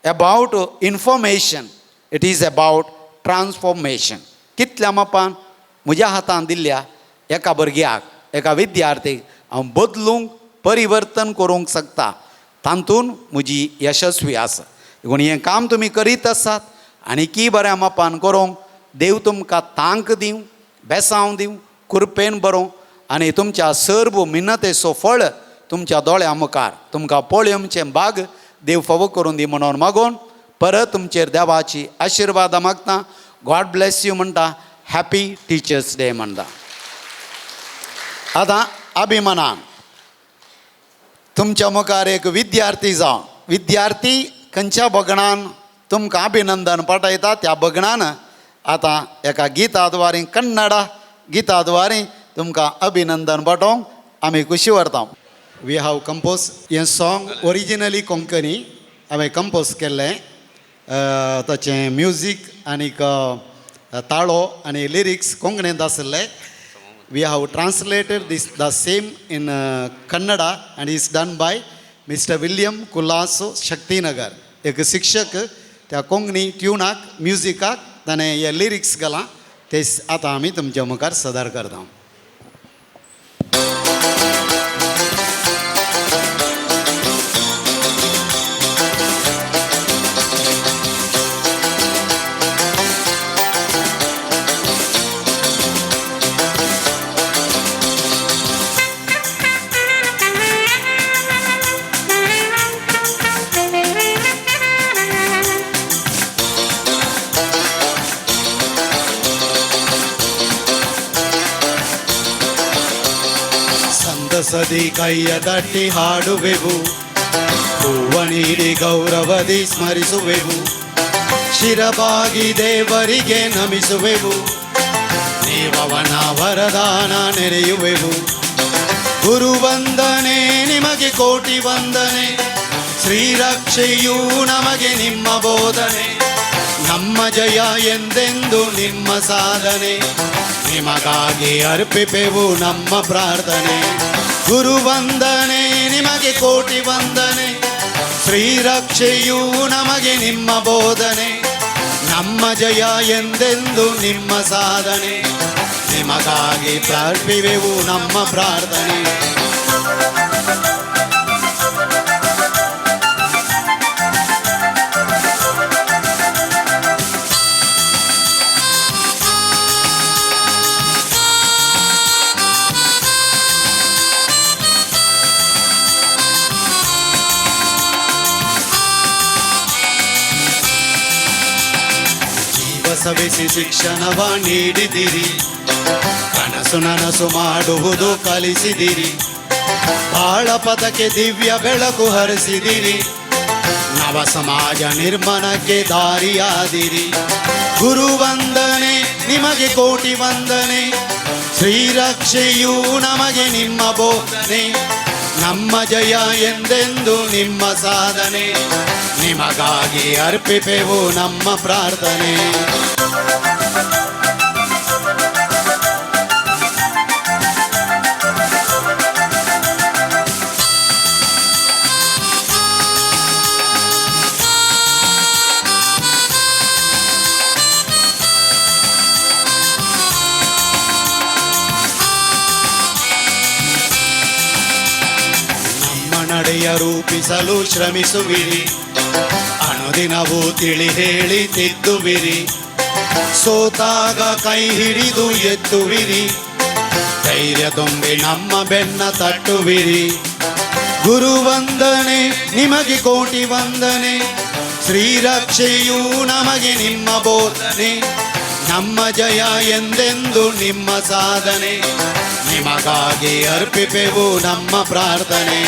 about information, it is about transformation. कितल्या मापान म्हज्या हातान दिल्ल्या एका भुरग्याक, एका विद्यार्थीक हांव बदलूंक, परिवर्तन करूंक शकता, तातूंत म्हजी यशस्वी आसा. देखून हें काम तुमी करीत आसात आनीकय बऱ्या मापान करूंक देव तुमकां तांक दिवं, बेसांव दिवं, कुरपेन बरोवं आनी तुमच्या सर्व मिन्नतेचो फळ तुमच्या दोळ्या मुखार तुमकां पळोवचें भाग देव फावो करून दी म्हणून मागून परत तुमचेर देवाची आशिर्वादां मागता. गॉड ब्लेस you म्हणटा, हॅपी टिचर्स डे म्हणटा. आतां अभिमानान तुमच्या मुखार एक विद्यार्थी जावन, विद्यार्थी खंयच्या बगणान तुमकां अभिनंदन पाठयता त्या बगणान आतां एका गिता द्वारे, कन्नडा गिता द्वारे तुमकां अभिनंदन पाठोवंक आमी खुशी व्हरता. We have compose हें सॉंग ओरिजिनली कोंकणी हांवें कंपोज केल्लें, ताचें म्युजीक आनीक ताळो आनी लिरिक्स कोंकणींत आशिल्ले. We have translated this the same in Kannada and is done by Mister William Colaco Shaktinagar, एक शिक्षक. त्या कोंकणी ट्युनाक म्युजिकाक ताणें हे लिरिक्स घालां, ते आतां आमी तुमच्या मुखार सदर करता. ಸಂತಸದಿ ಕೈಯ ತಟ್ಟಿ ಹಾಡುವೆವು, ಹೂವ ನೀಡಿ ಗೌರವದಿ ಸ್ಮರಿಸುವೆವು, ಶಿರಬಾಗಿ ದೇವರಿಗೆ ನಮಿಸುವೆವು, ನೀವವನ ವರದಾನ ನೆರೆಯುವೆವು. ಗುರುವಂದನೆ ನಿಮಗೆ ಕೋಟಿ ವಂದನೆ, ಶ್ರೀರಕ್ಷೆಯೂ ನಮಗೆ ನಿಮ್ಮ ಬೋಧನೆ, ನಮ್ಮ ಜಯ ಎಂದೆಂದು ನಿಮ್ಮ ಸಾಧನೆ, ನಿಮಗಾಗಿ ಅರ್ಪಿಪೆವು ನಮ್ಮ ಪ್ರಾರ್ಥನೆ. ಗುರುವಂದನೆ ನಿಮಗೆ ಕೋಟಿ ವಂದನೆ, ಶ್ರೀರಕ್ಷೆಯೂ ನಮಗೆ ನಿಮ್ಮ ಬೋಧನೆ, ನಮ್ಮ ಜಯ ಎಂದೆಂದು ನಿಮ್ಮ ಸಾಧನೆ, ನಿಮಗಾಗಿ ಪ್ರಾರ್ಥಿವೆವು ನಮ್ಮ ಪ್ರಾರ್ಥನೆ. ಸವಿಸಿ ಶಿಕ್ಷಣವ ನೀಡಿದಿರಿ, ಕನಸು ನನಸು ಮಾಡುವುದು ಕಲಿಸಿದಿರಿ, ಬಾಳ ಪದಕ್ಕೆ ದಿವ್ಯ ಬೆಳಕು ಹರಿಸಿದಿರಿ, ನವ ಸಮಾಜ ನಿರ್ಮಾಣಕ್ಕೆ ದಾರಿಯಾದಿರಿ. ಗುರುವಂದನೆ ನಿಮಗೆ ಕೋಟಿ ವಂದನೆ, ಶ್ರೀರಕ್ಷೆಯೂ ನಮಗೆ ನಿಮ್ಮ ಬೋಧನೆ, ನಮ್ಮ ಜಯ ಎಂದೆಂದು ನಿಮ್ಮ ಸಾಧನೆ, ನಿಮಗಾಗಿ ಅರ್ಪಿಪೆವು ನಮ್ಮ ಪ್ರಾರ್ಥನೆ. ರೂಪಿಸಲು ಶ್ರಮಿಸುವಿರಿ, ಅನುದಿನವೂ ತಿಳಿ ಹೇಳಿ ತಿದ್ದುವಿರಿ, ಸೋತಾಗ ಕೈ ಹಿಡಿದು ಎತ್ತುವಿರಿ, ಧೈರ್ಯ ತುಂಬಿ ನಮ್ಮ ಬೆನ್ನ ತಟ್ಟುವಿರಿ. ಗುರುವಂದನೆ ನಿಮಗೆ ಕೋಟಿ ವಂದನೆ, ಶ್ರೀರಕ್ಷೆಯೂ ನಮಗೆ ನಿಮ್ಮ ಬೋಧನೆ, ನಮ್ಮ ಜಯ ಎಂದೆಂದು ನಿಮ್ಮ ಸಾಧನೆ, ನಿಮಗಾಗಿ ಅರ್ಪಿಪೆವು ನಮ್ಮ ಪ್ರಾರ್ಥನೆ.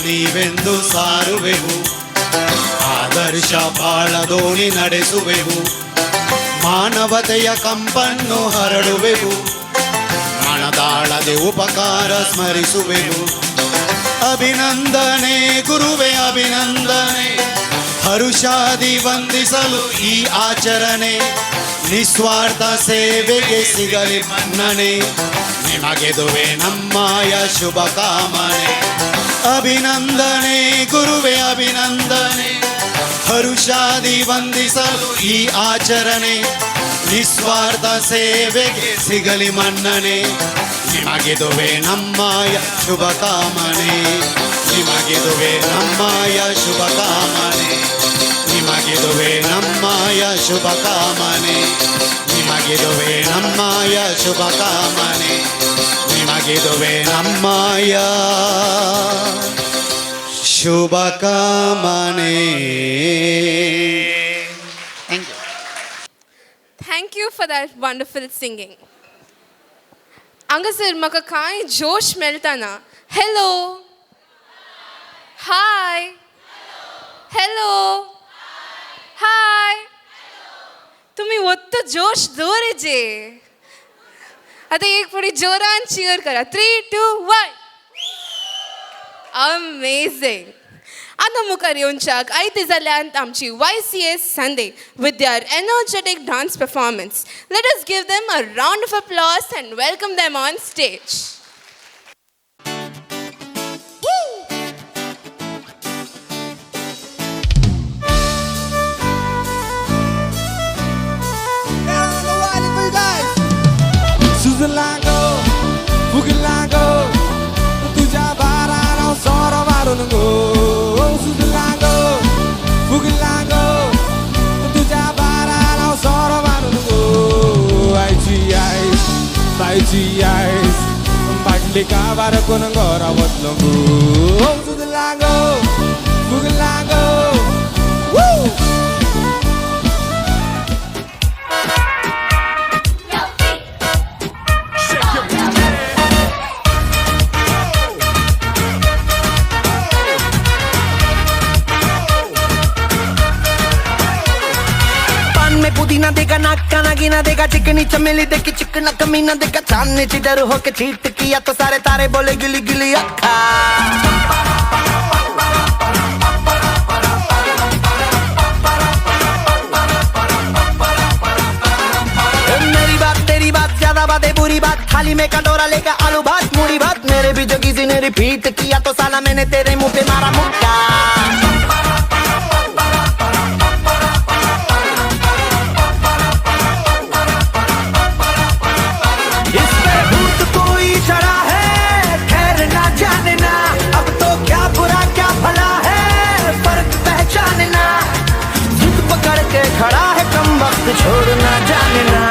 ನೀವೆಂದು ಸಾರುವೆವು, ಆದರ್ಶ ಬಾಳದೋಣಿ ನಡೆಸುವೆವು, ಮಾನವತೆಯ ಕಂಪನ್ನು ಹರಡುವೆವು, ಮನದಾಳದೆ ಉಪಕಾರ ಸ್ಮರಿಸುವೆವು. ಅಭಿನಂದನೆ ಗುರುವೆ ಅಭಿನಂದನೆ, ಹರುಷಾದಿ ವಂದಿಸಲು ಈ ಆಚರಣೆ, ನಿಸ್ವಾರ್ಥ ಸೇವೆಗೆ ಸಿಗಲಿ ಮನ್ನಣೆ, ನಿಮಗೆದುವೆ ನಮ್ಮಾಯ ಶುಭ ಕಾಮನೆ. ಅಭಿನಂದನೆ ಗುರುವೆ ಅಭಿನಂದನೆ, ಹರುಷಾದಿ ವಂದಿಸಲು ಈ ಆಚರಣೆ, ನಿಸ್ವಾರ್ಥ ಸೇವೆಗೆ ಸಿಗಲಿ ಮನ್ನಣೆ, ನಿಮಗಿದುವೆ ನಮ್ಮಾಯ ಶುಭ ಕಾಮನೆ, ನಿಮಗಿದುವೆ ನಮ್ಮಾಯ ಶುಭ ಕಾಮನೆ, ನಿಮಗಿದುವೆ ನಮ್ಮಾಯ ಶುಭ ಕಾಮನೆ, ನಿಮಗಿದುವೆ ನಮ್ಮಾಯ ಶುಭ ಕಾಮನೆ, ನಿಮಗಿದುವೆ ನಮ್ಮಾಯ ಶುಭ ಕಾಮನೆ. Thank you. Thank you for that wonderful singing. हांगासर म्हाका कांय जोश मेळटा ना. हॅलो, हाय, हॅलो, हाय. तुमी वत्त जोश दवरचे. आतां एक फावटी जोरान चियर करा. 3, 2, 1. अमेझींग. आतां मुखार येवच्याक आयते जाल्यार आमची YCS Sunday with their energetic dance performance. Let us give them a round of applause and welcome them on stage. सुजलागो फुगलागो तुझ्या बारार हांव सोरो मारून गो, सुजलागो फुगलागो तुझ्या बारार हांव सोरो मारून गो. आयची आयस तायची आयस बाटली काबार कोण घरा वतलो गो, सुजलागो फुगलागो. पुदीना देगा नाक का नागिना देगा, चिकनी चमेली देखी चिकना कमीना देखा, चांदनी चिदर होके चीट किया तो सारे तारे बोले गिली गिली अक्खा. मेरी बात तेरी बात ज्यादा बातें बुरी बात, थाली में कटोरा लेकर आलू भात मूड़ी भात, मेरे भी जो किसी ने रिपीट किया तो साला मैंने तेरे मुंह पे मारा मुक्का. खड़ा है कम वक्त छोड़ना जाने ना,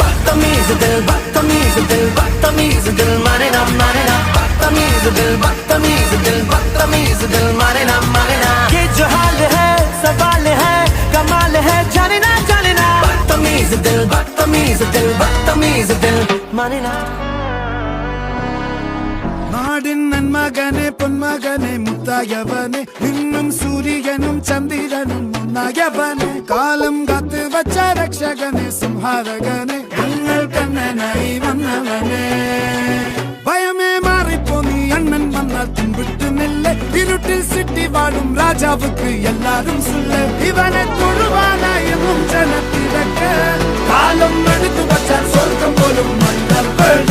बदतमीज दिल बदतमीज दिल बदतमीज दिल माने ना माने ना, बदतमीज दिल बदतमीज दिल बदतमीज दिल माने ना माने ना. ये जो हाल है सवाल है कमाल है जाने ना जाने ना, बदतमीज दिल बदतमीज दिल माने ना. നാടിൻ നന്മകനെ പൊന്മകനെ മുത്തായവനെ, നിന്നും സൂര്യനും ചന്ദ്രനും ഒന്നായവനെ, കാലം കാത്തു വച്ച രക്ഷകനെ സംഹാരകനെ, ഞങ്ങൾ കണ്ണനായി വന്നവനെ. ഭയമേ മാറിപ്പോ നീ അണ്ണൻ വന്നാൽ ராஜாவுக்கு எல்லாரும் சொல்ல இவனை தொழுவானா என்னும் ஜனத்திடக்க காலம் எடுத்து வச்சார் சொர்க்கம் போலும் மன்னர்கள்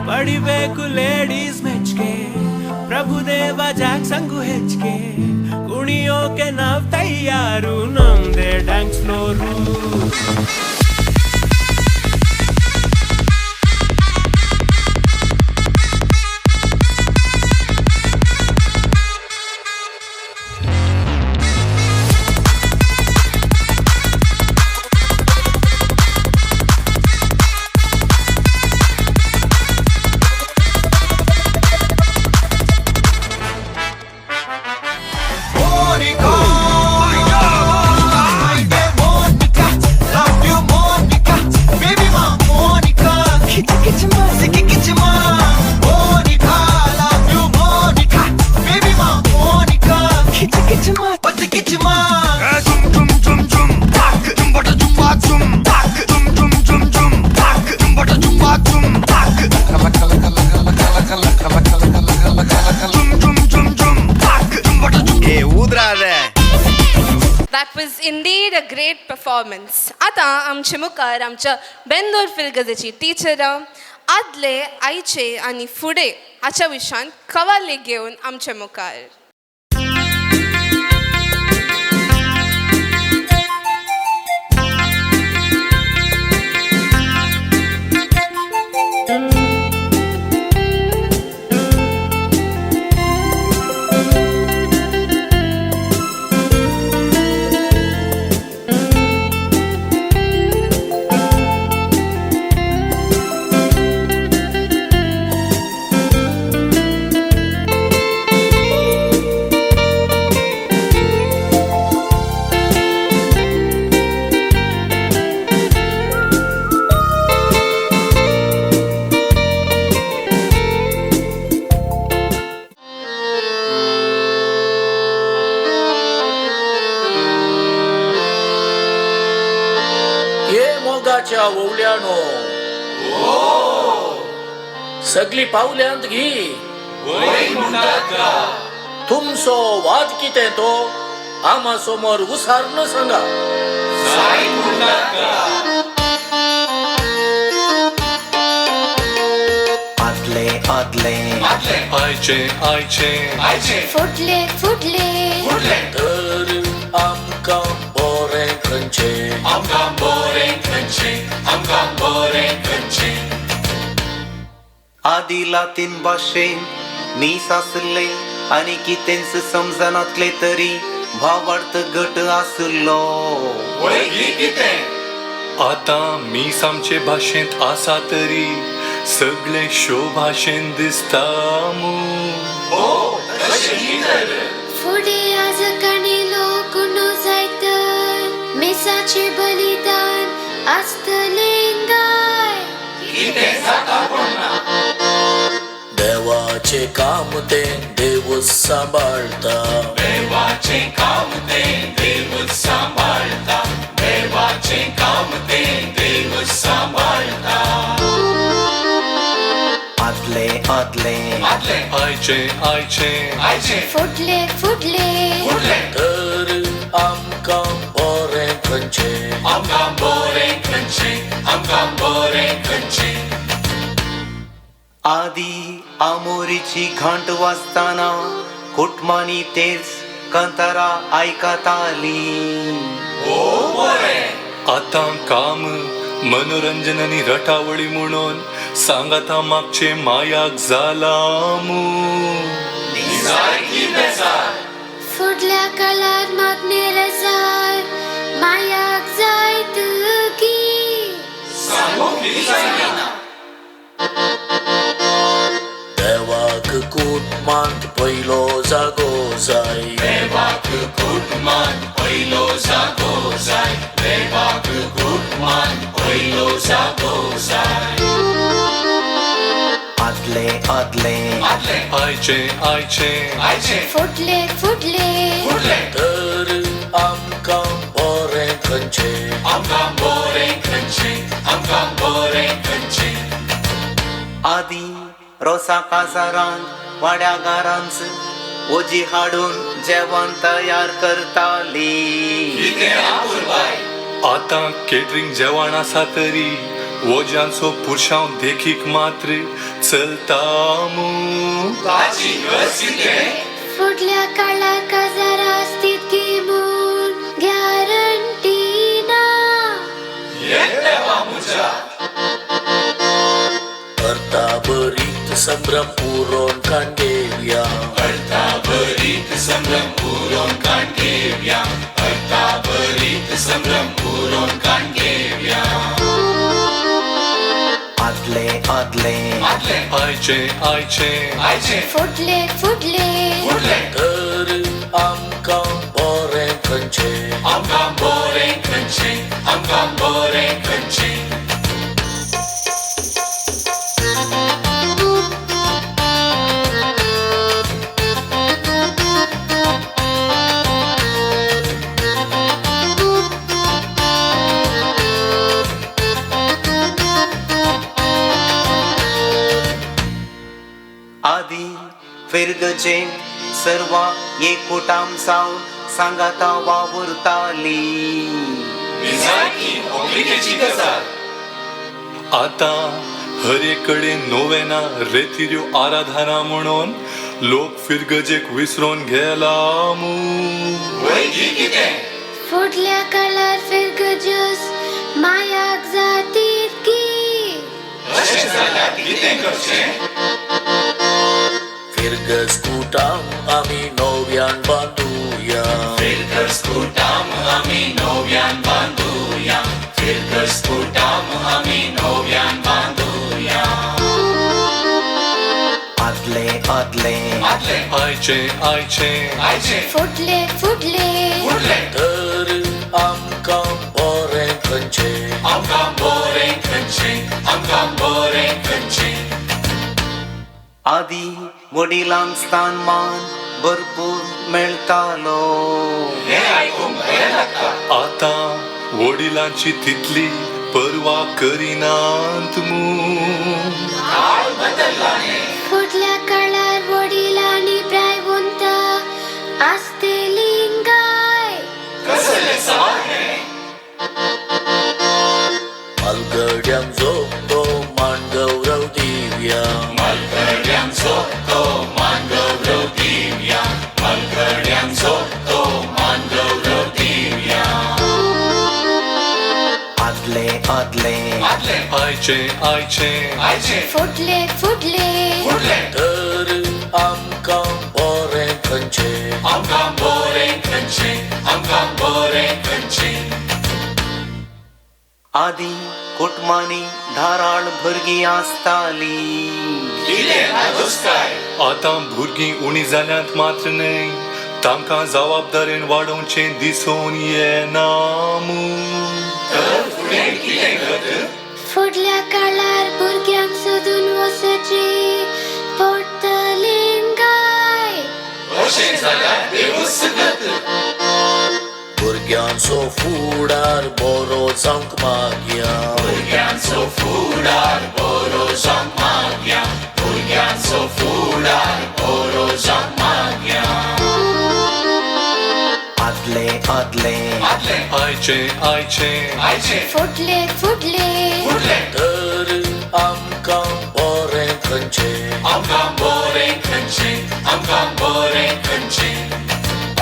ಪಡಿಬೇಕು ಲೇಡೀಸ್ ಮೆಚ್ಗೆ ಪ್ರಭುದೇವ ಜಾಕ್ಸಂಗು ಹೆಚ್ಚಿಗೆ ಕುಣಿಯೋಕೆ ನಾವ್ ತಯ್ಯಾರು ನಮ್ದೇ dance floor. That was indeed a great performance. आतां आमचे मुखार आमच्या बेंदोर फिरगजेची टिचरां आदले आयचे आनी फुडें हाच्या विशयांत कवाली घेवन आमचे मुखार. सगळी पावल्यांत घी तुमचो वाद कितें तो आमा समोर उसारण सांगा. आदले आदले आयचे आयचे आयचे फुडले फुडले तर आमकां बरें खंयचें आमकां बरें खंयचें आमकां बरें खंयचें. आदी लातीन भाशेन मीस आसले आनी कितेंच समजनातले तरी भावार्थ गट आसलो. आतां मीस आमचे भाशेंत आसा तरी सगळे शो भाशेन दिसता मू. फुडें आजकाणी लोक न्हू जायत मिसाचें बलिदान आसतलें गाय. देवाचें काम तें देवूच सांबाळटा. देवाचें काम तें देवूच सांबाळटा. देवाचें काम तें देवूच सांबाळटा. आदले आदले आदले आयचे आयचे आयचे फुडले फुडले फुडले तर आमकां बरें खंयचें. आमकां बरें खंयचें. आमकां बरें खंयचें. आदी आमोरीची घांट वाजताना कुटमानी तेच कांतारा आयकताली. आतां काम मनोरंजन आनी रटावळी म्हणून सांगाता मागचे मायाक जाला मू. फुडल्या काळार मागणे रजार मायाक जायत की. देवाक कुटमांत पयलो जागो जाय. देवाक कुटमांत पयलो जागो जाय. देवाक कुटमांत पयलो जागो जाय. आदले आदले आदले आयचे आयचे आयचे फुडले फुडले फुडले तर आमकां बरें खंयचें. आमकां बरें खंयचें. आमकां बरें खंयचें. आदी रोसा काजारांत वाड्या घरांच ओजी हाडून जेवण तयार करताली. आतां केटरींग जेवण आसा तरी वोज्यांचो पुरशांव देखीक मात्र चलता मू. फुडल्या काळार काजार आसतीत की म्हूण गॅरंटी ना. अर्था बरीत संभ्रम पुरोवन कांडेवया. अर्था बरीत संभ्रम पुरोवन कांडेवया. अर्था बरीत संभ्रम पुरोवन कांडेवया. आदले आदले आदले आयचे आयचे आयचे फुडले फुडले फुडले तर आमकां बरें खंयचें. आमकां बरें खंयचें. आमकां बरें खंयचें. आदी फिरगजेन सर्वां एकूटाम सावन सांगाता वावुरताली. आतां हर कडेन नोवेना रेतिऱ्यो आराधना म्हणून लोक फिरगजेक विसरून गेला मू. फुडल्या काळार फिरगजस मायाक जातीत की. फिरगज कुटाम आमी नव्यान बांदुया. फिरगज कुटाम आमी नव्यान बांदुया. फिरगज कुटाम आमी नव्यान बांदुया. आदले आदले आदले आयचे आयचे आयचे फुडले फुडले फुडले तर आमकां बरें खंयचें. आमकां बरें खंयचें. आमकां बरें खंयचें. आदी वडिलांक स्थान मान भरपूर मेळटालो. आतां वडिलांची तितली परवा करिनात मू. फुडल्या काळार वडिलांनी प्रायवंत आसतलीं गाय. म्हालगड्यांक जोगतो मान गौरव दिवया. म्हालगड्यांक जोगतो मान गौरव दिवया. म्हालगड्यांक जोगतो मान गौरव दिवया. आदले आदले आदले आयचे आयचे आयचे फुडले फुडले फुडले तर आमकां बरें खंयचें. आमकां बरें खंयचें. आदी कुटुंबांनी धाराळ भुरगीं आसतालीं. आतां भुरगीं उणी जाल्यांत मात्र न्हय, तांकां जबाबदारेन वाडोवचें दिसून येना मू. फुडल्या काळार भुरग्यांक सोदून वचचें पडटलें गाय. भुरग्यांचो फुडार बरो जावंक मागया, भुरग्यांचो फुडार बरो जावंक मागया, भुरग्यांचो फुडार बरो जावंक मागया. आदले आदले आयचे आयचे आयचे फुडले फुडले तर आमकां बरें खंयचें, आमकां बरें खंयचें, आमकां बरें खंयचें.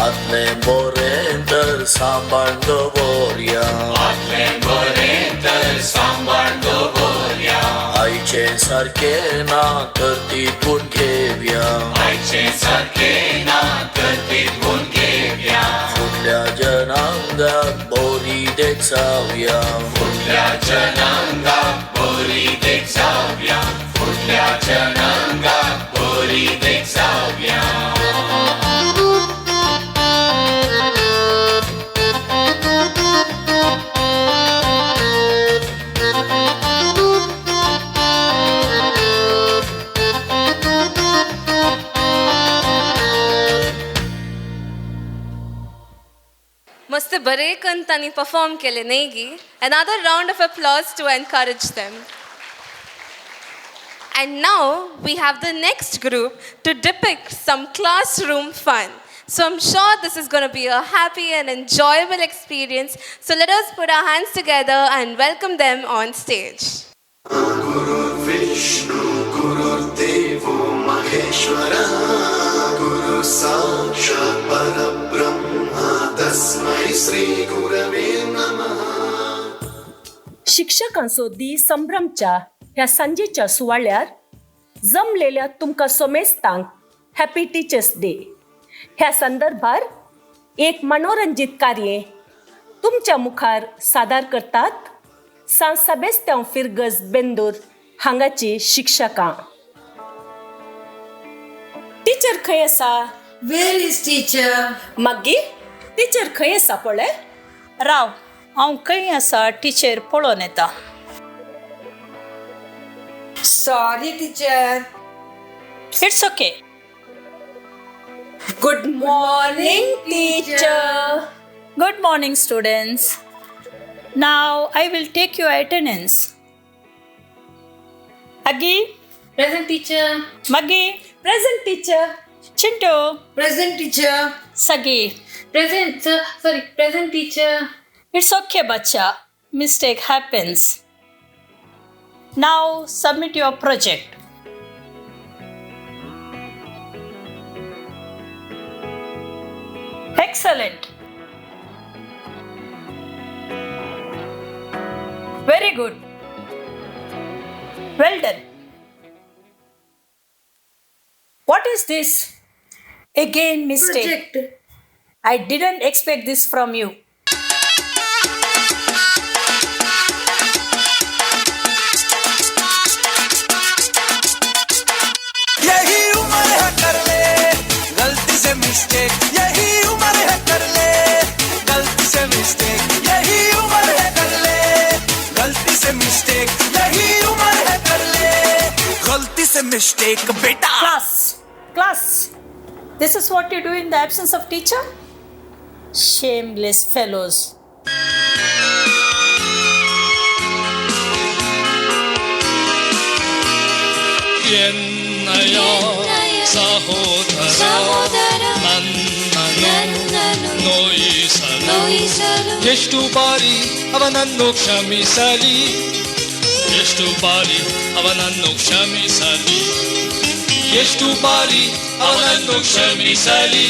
आदलें बरें तर सांबाळ दवरया, आदलें बरें तर सांबाळ दवरया. आयचें सारकें ना तर तितून घेवया, आयचें सारकें ना तर तितून घेवया. फुडल्या जनांगाक बरी देख जावया, फुडल्या जनांगाक बरी देख जावया, फुडल्या जनांगाक बरी देख जावया. मस्त बरे करून तांणी परफॉर्म केले न्ही गी. Another round of applause to encourage them. And now we have the next group to depict some classroom fun. So I'm sure this is going to be a happy and enjoyable experience. So let us put our hands together and welcome them on stage. Vishnu Gururdevo Maheshwara Guru Sakshat Parabrahma Tasmai Shri Gurave Namaha. शिक्षकांचो दीस संभ्रमच्या ह्या सांजेच्या सुवाळ्यार जमलेल्या तुमकां सोमेस्तांक happy teachers day. ह्या संदर्भार एक मनोरंजीत कार्य तुमच्या मुखार सादर करतात सांत सेबेस्त्यांव फिरगज बेंदूर हांगाची शिक्षकां. टिचर खंय आसा? Where is teacher? मागीर टिचर खंय आसा पळय? राव, हांव खंय आसा टिचर पळोवन येता. Sorry teacher. It's okay. Good morning teacher. Good morning students. Now I will take your attendance. Aggie. Present teacher. Maggie. Present teacher. Chintu. Present teacher. Sagi. Present sir. Sorry, present teacher. It's okay bacha. Mistake happens. Now submit your project. Excellent. Very good. Well done. What is this? Again mistake. Project. I didn't expect this from you. यही उम्र है कर ले गलती से mistake, यही उम्र है कर ले गलती से mistake, यही उम्र है कर ले गलती से मिस्टेक, यही उम्र है कर ले गलती से मिस्टेक बेटा. Class, class, this is what you do in the absence of teacher? Shameless fellows. ಎನ್ನಯ ಸಹೋದರ ನನ್ನನ್ನು ನೋಯಿಸಲು ಎಷ್ಟು ಬಾರಿ ಅವನನ್ನು ಕ್ಷಮಿಸಲಿ, ಎಷ್ಟು ಬಾರಿ ಅವನನ್ನು ಕ್ಷಮಿಸಲಿ, ಎಷ್ಟು ಬಾರಿ ಅವನನ್ನು ಕ್ಷಮಿಸಲಿ,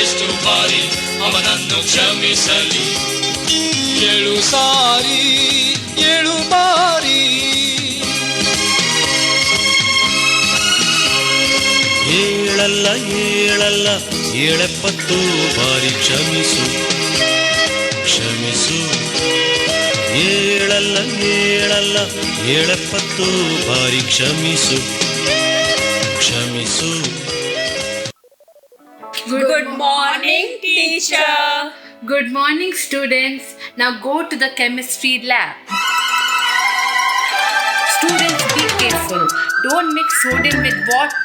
ಎಷ್ಟು ಬಾರಿ ಅವನನ್ನು ಕ್ಷಮಿಸಲಿ, 7 ಸಾರಿ 7 ಬಾರಿ. ಏಳಲ್ಲ ಏಳಲ್ಲ 70 ಬಾರಿ ಕ್ಷಮಿಸು ಕ್ಷಮಿಸು, ಏಳಲ್ಲ ಏಳಲ್ಲ 70 ಬಾರಿ ಕ್ಷಮಿಸು ಕ್ಷಮಿಸು. Good morning, teacher. Good morning, students. Now go to the chemistry lab. Students, be careful. Don't mix sodium with water.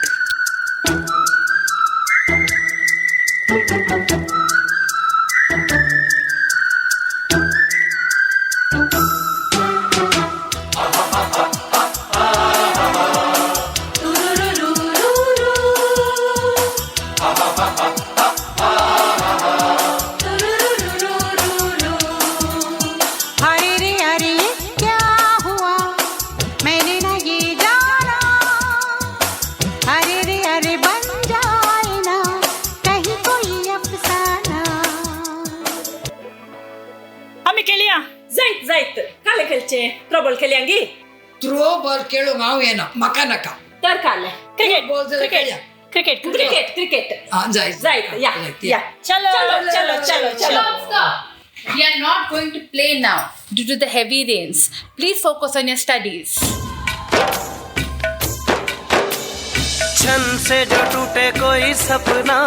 अरे रे अरे ये क्या हुआ, मैंने ना ये जाना। अरे रे अरे बन जाए ना कहीं कोई अफसाना। आमी खेळया जायत जायत काले खेळचे थ्रोबॉल खेळयांगी. थ्रो बॉल खेळूंक हांव येना, म्हाका नाका. तर काले cricket cricket cricket cricket cricket जायत जायत या या चलो चलो चलो चलो. Stop, stop. We are not going to play now due to the heavy rains. Please focus on your studies. छन से जो टूटे कोई सपना,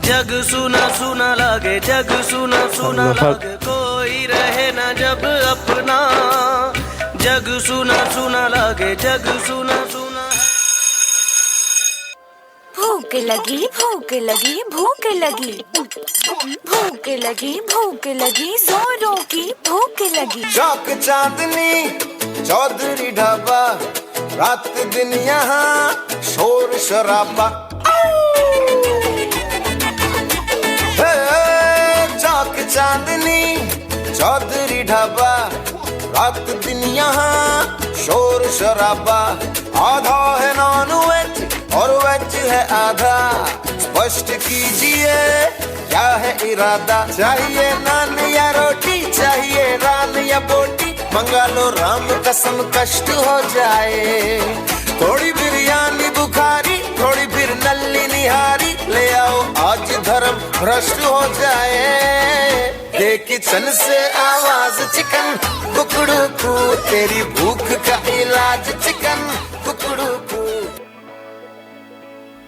जग सुना सुना लागे, जग सुना सुना लागे, कोई रहे ना जब अपना, जग सुना सुना लागे, जग सुना सुना। भूख लगी भूख लगी भूख लगी भूख लगी भूख लगी जोरों की भूख लगी। चौक चांदनी चौधरी ढाबा, रात दिन यहाँ शोर शराबा। चौक चांदनी चौधरी ढाबा, रात दिन यहाँ शोर शराबा। आधा है नॉन वेज और वेज है आधा, स्पष्ट कीजिए क्या है इरादा। चाहिए नान या रोटी, चाहिए रान या बोटी, मंगा लो राम कसम कष्ट हो जाए। थोड़ी बिरयानी बुखारी, थोड़ी फिर नल्ली निहारी, ले आओ आज धर्म भ्रष्ट हो जाए। दे किचन से आवाज चिकन कुकड़ू कू, तेरी भूख का इलाज chicken Kukru Koo.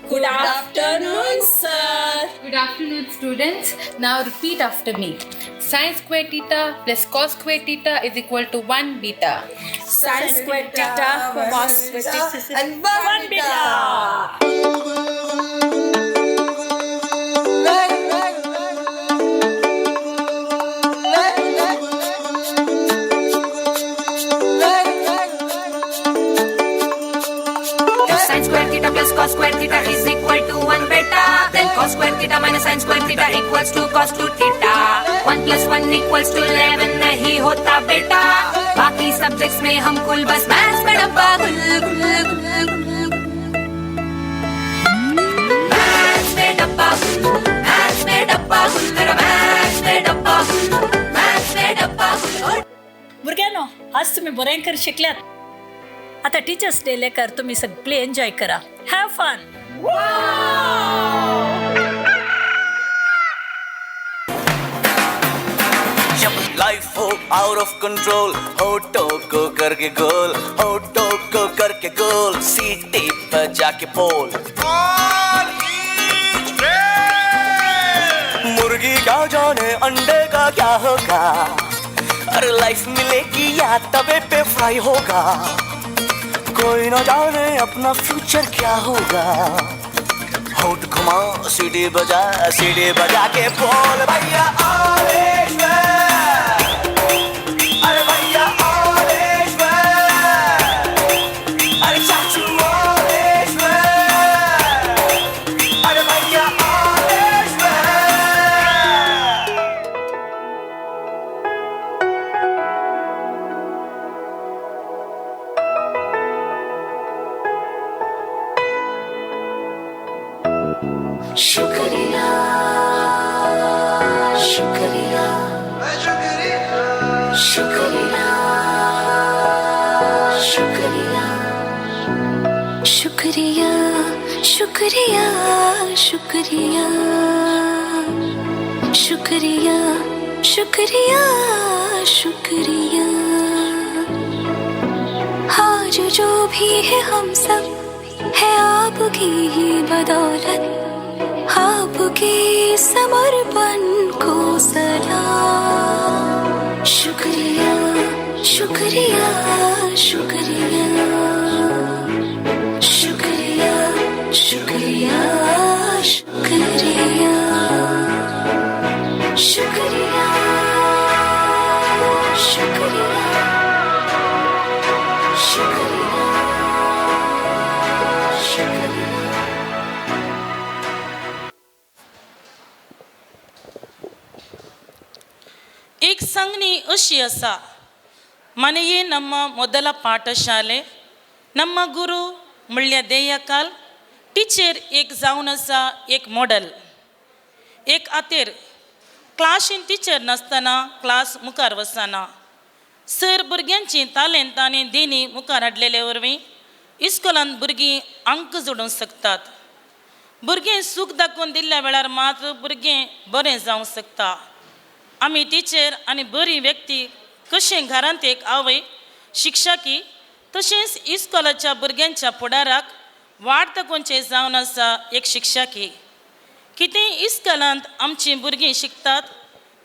Good afternoon, sir. Good afternoon, students. Now repeat after me. Sin square theta plus cos square theta is equal to 1 beta. Sin square theta cos square theta and 1 beta. Sin square theta plus cos square theta is equal to 1 beta. Then cos square theta minus sin square theta equals to cos 2 theta. 1 plus 1 equals to 11 नहीं होता बेटा। बाकी subjects में हम कुल बस maths में डब्बा Gul Gul Gul Gul. Maths में डब्बा गुल, मैथ्स में डब्बा गुल, मेरा मैथ्स में डब्बा गुल, मैथ्स में डब्बा गुल। भुरग्यांनो, आज तुम्ही बरें कर शिकल्यात. आता टीचर्स डे लेकर तुम्ही सगळे एन्जॉय करा. Have fun. जब लाइफ हो आउट ऑफ कंट्रोल, होठों को करके गोल, होठों को करके गोल, सीटी पर जाके पोल। मुर्गी क्या जाने अंडे का क्या होगा, अरे लाइफ मिलेगी या तवे पे फ्राई होगा, कोई ना जाने अपना फ्यूचर क्या होगा। होठ घुमा सीढ़ी बजा के बोल भैया आलेश्वर, अरे भैया आलेश्वर, अरे चाचू आलेश्वर, अरे भैया आलेश्वर। शुक्रिया शुक्रिया शुक्रिया शुक्रिया शुक्रिया शुक्रिया शुक्रिया शुक्रिया शुक्रिया शुक्रिया। आज जो भी है हम सब है आपकी ही बदौलत, आपके समर्पण को सलाम। शुक्रिया शुक्रिया शुक्रिया शुक्रिया शुक्रिया शुक्रिया शुक्रिया शुक्रिया शुक्रिया शुक्रिया। एक सांगणी अशी आसा, ಮನೆಯೇ ನಮ್ಮ ಮೊದಲ ಪಾಠಶಾಲೆ, ನಮ್ಮ ಗುರು म्हणल्यार देयकाल, टिचर एक जावन आसा एक मॉडल, एक आतेर. क्लासीन टिचर नासतना क्लास मुखार वचना. सर भुरग्यांची तालेंत आनी देणी मुखार हाडलेले वरवीं इस्कोलांत भुरगीं अंक जोडूंक शकतात. भुरगीं सूख दाखोवन दिल्ल्या वेळार मात्र भुरगें बरें जावंक शकता. आमी टिचर आनी बरी व्यक्ती कशें घरांत एक आवय शिक्षकी तशेंच इस्कोलाच्या भुरग्यांच्या फुडाराक वाट दाखोवचें जावन आसा एक शिक्षकी. कितें इस्कोलांत आमचीं भुरगीं शिकतात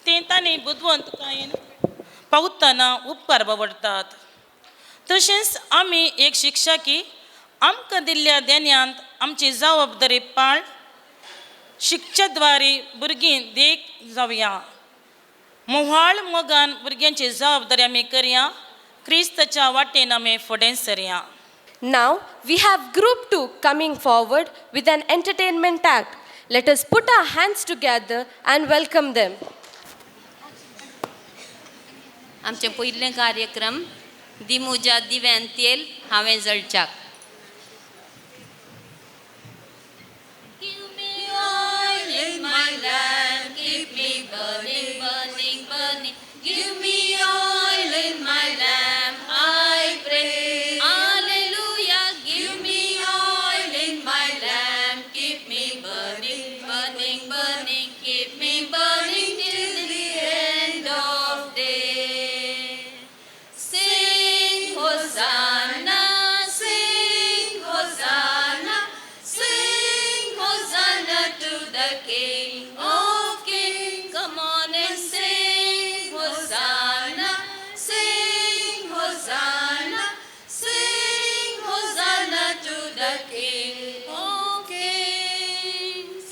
तें तांणी बुदवंतकायेन पावतना उपकार बावडटात. तशेंच आमी एक शिक्षकी आमकां दिल्ल्या देण्यांत आमची जबाबदारी पाळ शिकच्या द्वारे भुरगीं देख जावया. मोहाळ मोगान भुरग्यांची जबाबदारी आमी करया, क्रिस्ताच्या वाटेन आमी फुडें सरया. Now we have group 2 coming forward with an entertainment act. Let us put our hands together and welcome them. आमचे पयलें कार्यक्रम दिमुजा दिव्यान तेल हांवें जळच्याक. My lamp, keep me burning, burning, burning. Give me oil in my lamp, I pray. Hallelujah, give me oil in my lamp, keep me burning, burning, burning, keep me burning till the end of day. Sing Hosanna, sing Hosanna, sing Hosanna to the King of Kings. Come on and sing Hosanna, sing Hosanna, sing Hosanna to the King of Kings.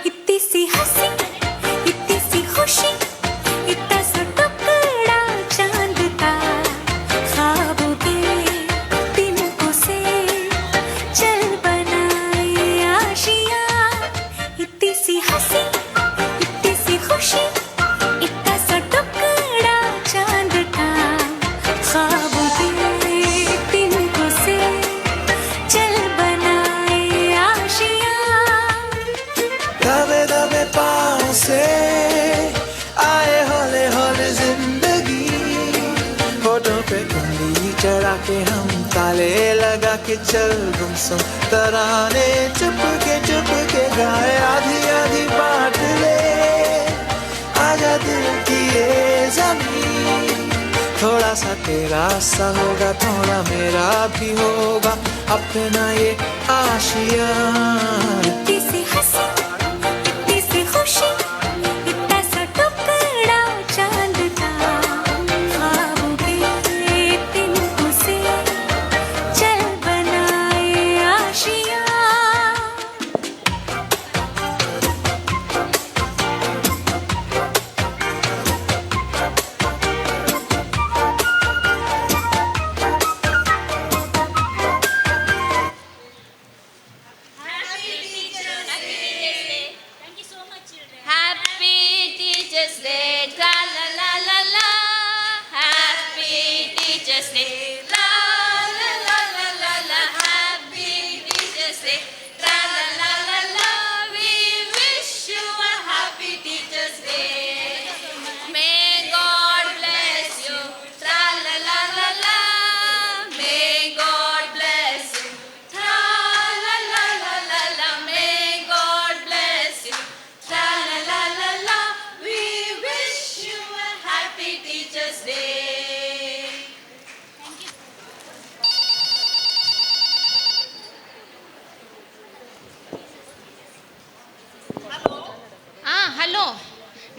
इतनी C हंसी, इतनी C खुशी, इतना सा टुकड़ा चांद का, ख्वाबों के तिनकों से चल बनाए आशिया। इतनी सी हंसी, इतनी सी खुशी, इतना सा टुकड़ा चांद का, ख्वाबों के तिनकों से चल बनाए आशिया। दबे दबे पाँव से आए हौले हौले जिंदगी, होठों पे कुंडली चढ़ा के हम ताले लगा के चल गुमसुम तराने चुपके चुपके गाए आधी आधी बांट ले, आजा दिल की ये जमीन, थोड़ा सा तेरा सा होगा थोड़ा मेरा भी होगा अपना ये आशिया। इतनी सी हंसी, इतनी सी खुशी, इतना सा टुकड़ा चांद का, ख्वाबों के तिनकों से चल बनाए आशिया।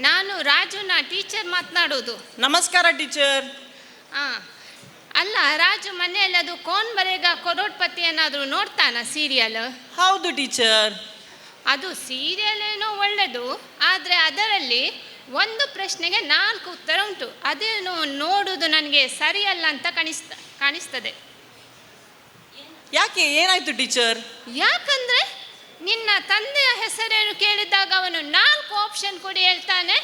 ನಾನು ರಾಜುನ ಟೀಚರ್ ಮಾತನಾಡೋದು. ನಮಸ್ಕಾರ ಟೀಚರ್. ಹಾಂ, ಅಲ್ಲ ರಾಜು ಮನೆಯಲ್ಲಿ ಅದು ಕೋನ್ ಬರೇಗ ಕರೋಡ್ಪತಿ ಏನಾದರೂ ನೋಡ್ತಾನ ಸೀರಿಯಲ್? ಹೌದು ಟೀಚರ್. ಅದು ಸೀರಿಯಲ್ ಏನೋ ಒಳ್ಳೆಯದು, ಆದರೆ ಅದರಲ್ಲಿ ಒಂದು ಪ್ರಶ್ನೆಗೆ 4 ಉತ್ತರ ಉಂಟು. ಅದೇನು ನೋಡುವುದು ನನಗೆ ಸರಿಯಲ್ಲ ಅಂತ ಕಾಣಿಸ್ತದೆ. ಯಾಕೆ, ಏನಾಯ್ತು ಟೀಚರ್? ಯಾಕಂದ್ರೆ ನಿನ್ನ ತಂದೆಯ ಹೆಸರೇನು ಕೇಳಿದಾಗ ಅವನು 4 ಆಪ್ಷನ್ ಕೊಡಿ ಹೇಳ್ತಾನೆ.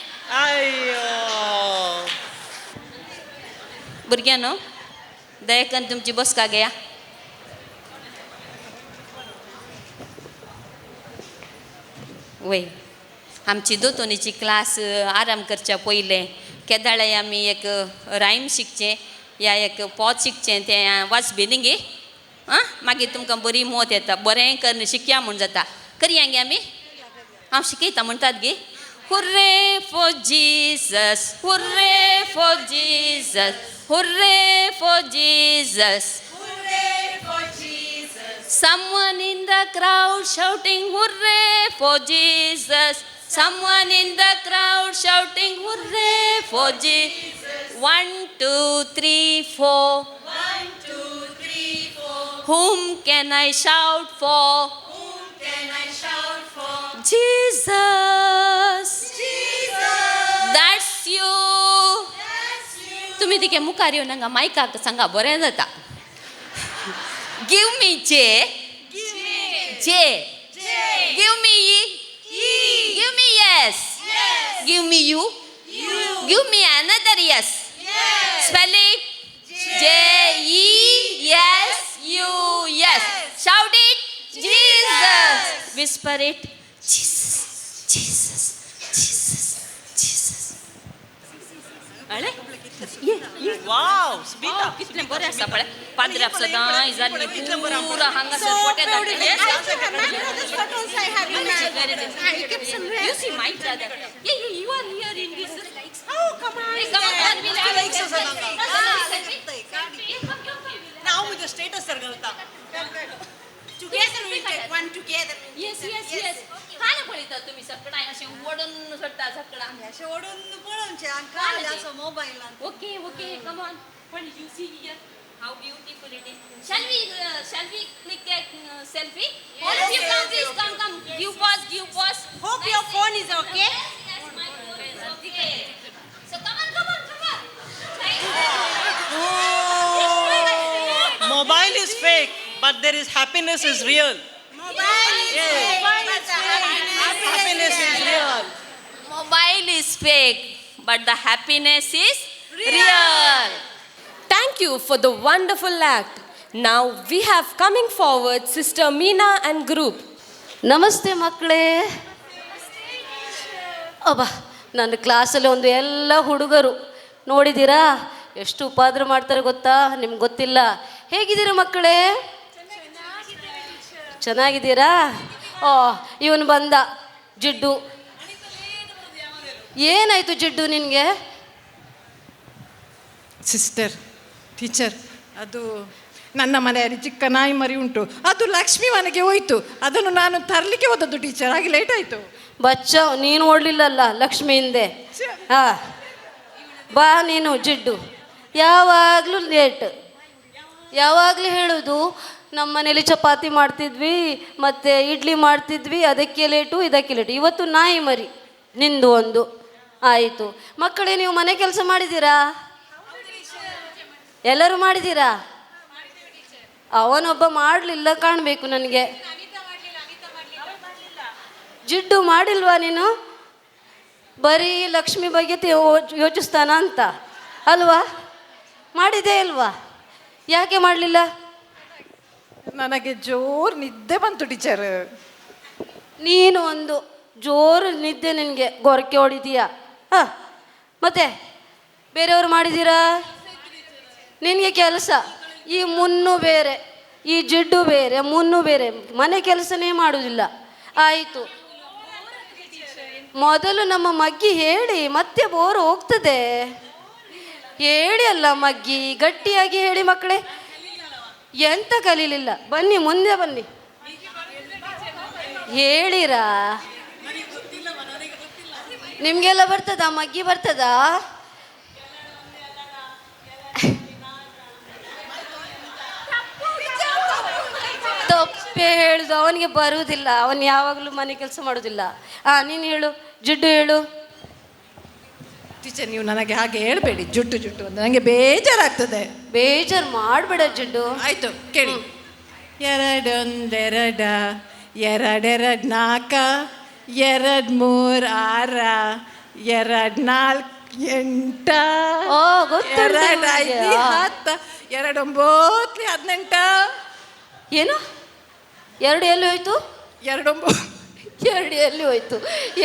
ಅಯ್ಯೋ भुरग्यांनो, दयाकन तुमची बसका घेया. वय आमची दोतोनीची क्लास आराम करच्या पयलें केदाळे आमी एक रायम शिकचें या एक पद शिकचें तें वाचबी न्ही गे. आं, मागीर तुमकां बरी मोत येता, बरें करून शिकया म्हूण जाता. करया गे आमी? हांव शिकयता म्हणटात गे. Hurray for Jesus, hurray for Jesus, hurray for Jesus. Someone in the crowd shouting hooray for Jesus. Someone in the crowd shouting hooray for Jesus. 1 2 3 4. 1 2 3 4. Whom can I shout for? Whom can I shout for? Jesus. Jesus. That's you. That's you. तुमी तिके मुखार येवन हांगा मायकाक सांगा, बरें जाता. Give me J. Give me J. J. Give me E. E. Give me S. S. Give me U. U. Give me another S. Yes. Spell it. J. J E S U S. Shout it. Jesus. Whisper it. Jesus. Jesus. Jesus. Jesus. अळे? वाव स्मिता, कितलें बरें आसा पळय. पाद्राप सदां जाल्ली पुरा हांगासर पोटे. You see my brother. Yeah, yeah, you are here in this. Oh, come on. Hey, come on, we'll have likes us. Now with the status सरगलता. Together we take one together. Yes, yes, yes. खाने पळयता तुमी सगळ्यां अशें ओडून सोडटा सगळ्यां. अशें ओडून पळोवचें आमकां असो मोबायलान. Okay, okay, come on. But you see here how beautiful it is. Shall we click a selfie? Yes. All of you come, please come, come. Give pause, give pause. Hope your phone is okay. Yes, yes, my phone is okay. So come on, come on, come on. Oh, mobile is fake, but there is happiness is real. Mobile is fake, but the happiness is real. Mobile is fake, but the happiness is real. Thank you for the wonderful act. Now we have coming forward Sister Meena and group. ನಮಸ್ತೆ ಮಕ್ಕಳೇ. ಅಬ್ಬಾ, ನನ್ನ ಕ್ಲಾಸಲ್ಲಿ ಒಂದು ಎಲ್ಲ ಹುಡುಗರು ನೋಡಿದ್ದೀರಾ ಎಷ್ಟು ಉಪಾದ್ರ ಮಾಡ್ತಾರೆ ಗೊತ್ತಾ? ನಿಮ್ಗೆ ಗೊತ್ತಿಲ್ಲ. ಹೇಗಿದ್ದೀರಾ ಮಕ್ಕಳೇ? ಚೆನ್ನಾಗಿದ್ದೀರಾ? ಓ, ಇವನು ಬಂದ ಜಿಡ್ಡು. ಏನಾಯಿತು ಜಿಡ್ಡು ನಿನಗೆ? ಸಿಸ್ಟರ್, ಟೀಚರ್, ಅದು ನನ್ನ ಮನೆಯಲ್ಲಿ ಚಿಕ್ಕ ನಾಯಿ ಮರಿ ಉಂಟು, ಅದು ಲಕ್ಷ್ಮಿ ಮನೆಗೆ ಹೋಯಿತು. ಅದನ್ನು ನಾನು ತರಲಿಕ್ಕೆ ಹೋದದ್ದು ಟೀಚರ್, ಹಾಗೆ ಲೇಟ್ ಆಯಿತು. ಬಚ್ಚ, ನೀನು ಓಡಲಿಲ್ಲಲ್ಲ ಲಕ್ಷ್ಮಿ ಹಿಂದೆ. ಹಾಂ, ಬಾ ನೀನು ಜಿಡ್ಡು, ಯಾವಾಗಲೂ ಲೇಟ್. ಯಾವಾಗಲೂ ಹೇಳೋದು ನಮ್ಮ ಮನೇಲಿ ಚಪಾತಿ ಮಾಡ್ತಿದ್ವಿ ಮತ್ತು ಇಡ್ಲಿ ಮಾಡ್ತಿದ್ವಿ, ಅದಕ್ಕೆ ಲೇಟು ಇದಕ್ಕೆ ಲೇಟು. ಇವತ್ತು ನಾಯಿ ಮರಿ ನಿಂದು ಒಂದು ಆಯಿತು. ಮಕ್ಕಳೇ, ನೀವು ಮನೆ ಕೆಲಸ ಮಾಡಿದ್ದೀರಾ? ಎಲ್ಲರೂ ಮಾಡಿದ್ದೀರಾ? ಅವನೊಬ್ಬ ಮಾಡಲಿಲ್ಲ ಕಾಣಬೇಕು ನನಗೆ. ಜಿಡ್ಡು ಮಾಡಿಲ್ವಾ ನೀನು? ಬರೀ ಲಕ್ಷ್ಮಿ ಬಗ್ಗೆ ಯೋಚಿಸ್ತಾನ ಅಂತ ಅಲ್ವಾ? ಮಾಡಿದೆ ಇಲ್ವಾ? ಯಾಕೆ ಮಾಡಲಿಲ್ಲ? ನನಗೆ ಜೋರು ನಿದ್ದೆ ಬಂತು ಟೀಚರ್. ನೀನು ಒಂದು ಜೋರು ನಿದ್ದೆ ನಿನಗೆ, ಗೊರಕೆ ಹೊಡಿತೀಯ. ಹಾಂ, ಮತ್ತೆ ಬೇರೆಯವರು ಮಾಡಿದ್ದೀರಾ? ನಿನಗೆ ಕೆಲಸ ಈ ಮುನ್ನು ಬೇರೆ, ಈ ಜಿಡ್ಡು ಬೇರೆ, ಮುನ್ನು ಬೇರೆ, ಮನೆ ಕೆಲಸನೇ ಮಾಡೋದಿಲ್ಲ. ಆಯಿತು, ಮೊದಲು ನಮ್ಮ ಮಗ್ಗಿ ಹೇಳಿ, ಮತ್ತೆ ಬೋರು ಹೋಗ್ತದೆ. ಹೇಳಿ ಅಲ್ಲ ಮಗ್ಗಿ, ಗಟ್ಟಿಯಾಗಿ ಹೇಳಿ ಮಕ್ಕಳೇ. ಎಂತ ಕಲೀಲಿಲ್ಲ? ಬನ್ನಿ ಮುಂದೆ ಬನ್ನಿ. ಹೇಳಿರಾ? ನಿಮಗೆಲ್ಲ ಬರ್ತದಾ? ಮಗ್ಗಿ ಬರ್ತದಾ? ತಪ್ಪೇ ಹೇಳುದು, ಅವನಿಗೆ ಬರುವುದಿಲ್ಲ, ಅವನು ಯಾವಾಗಲೂ ಮನೆ ಕೆಲಸ ಮಾಡೋದಿಲ್ಲ. ಹಾಂ, ನೀನು ಹೇಳು ಜಿಡ್ಡು ಹೇಳು. ಟೀಚರ್, ನೀವು ನನಗೆ ಹಾಗೆ ಹೇಳಬೇಡಿ, ಜುಟ್ಟು ಜುಟ್ಟು ಅಂತ ನನಗೆ ಬೇಜಾರಾಗ್ತದೆ. ಬೇಜಾರು ಮಾಡಬೇಡ ಜಿಡ್ಡು. ಆಯಿತು ಕೇಳಿ. ಎರಡೊಂದೆರಡ, ಎರಡೆರಡು ನಾಲ್ಕ, ಎರಡು ಮೂರು ಆರ, ಎರಡು ನಾಲ್ಕು ಎಂಟ, ಎರಡು ಐದು ಹತ್ತ, ಎರಡು ಒಂಬತ್ತು ಹದಿನೆಂಟ. ಏನು? ಎರಡು ಎಲ್ಲಿ ಹೋಯ್ತು? ಎರಡು ಒಂಬತ್ತು. ಎರಡು ಎಲ್ಲಿ ಹೋಯ್ತು?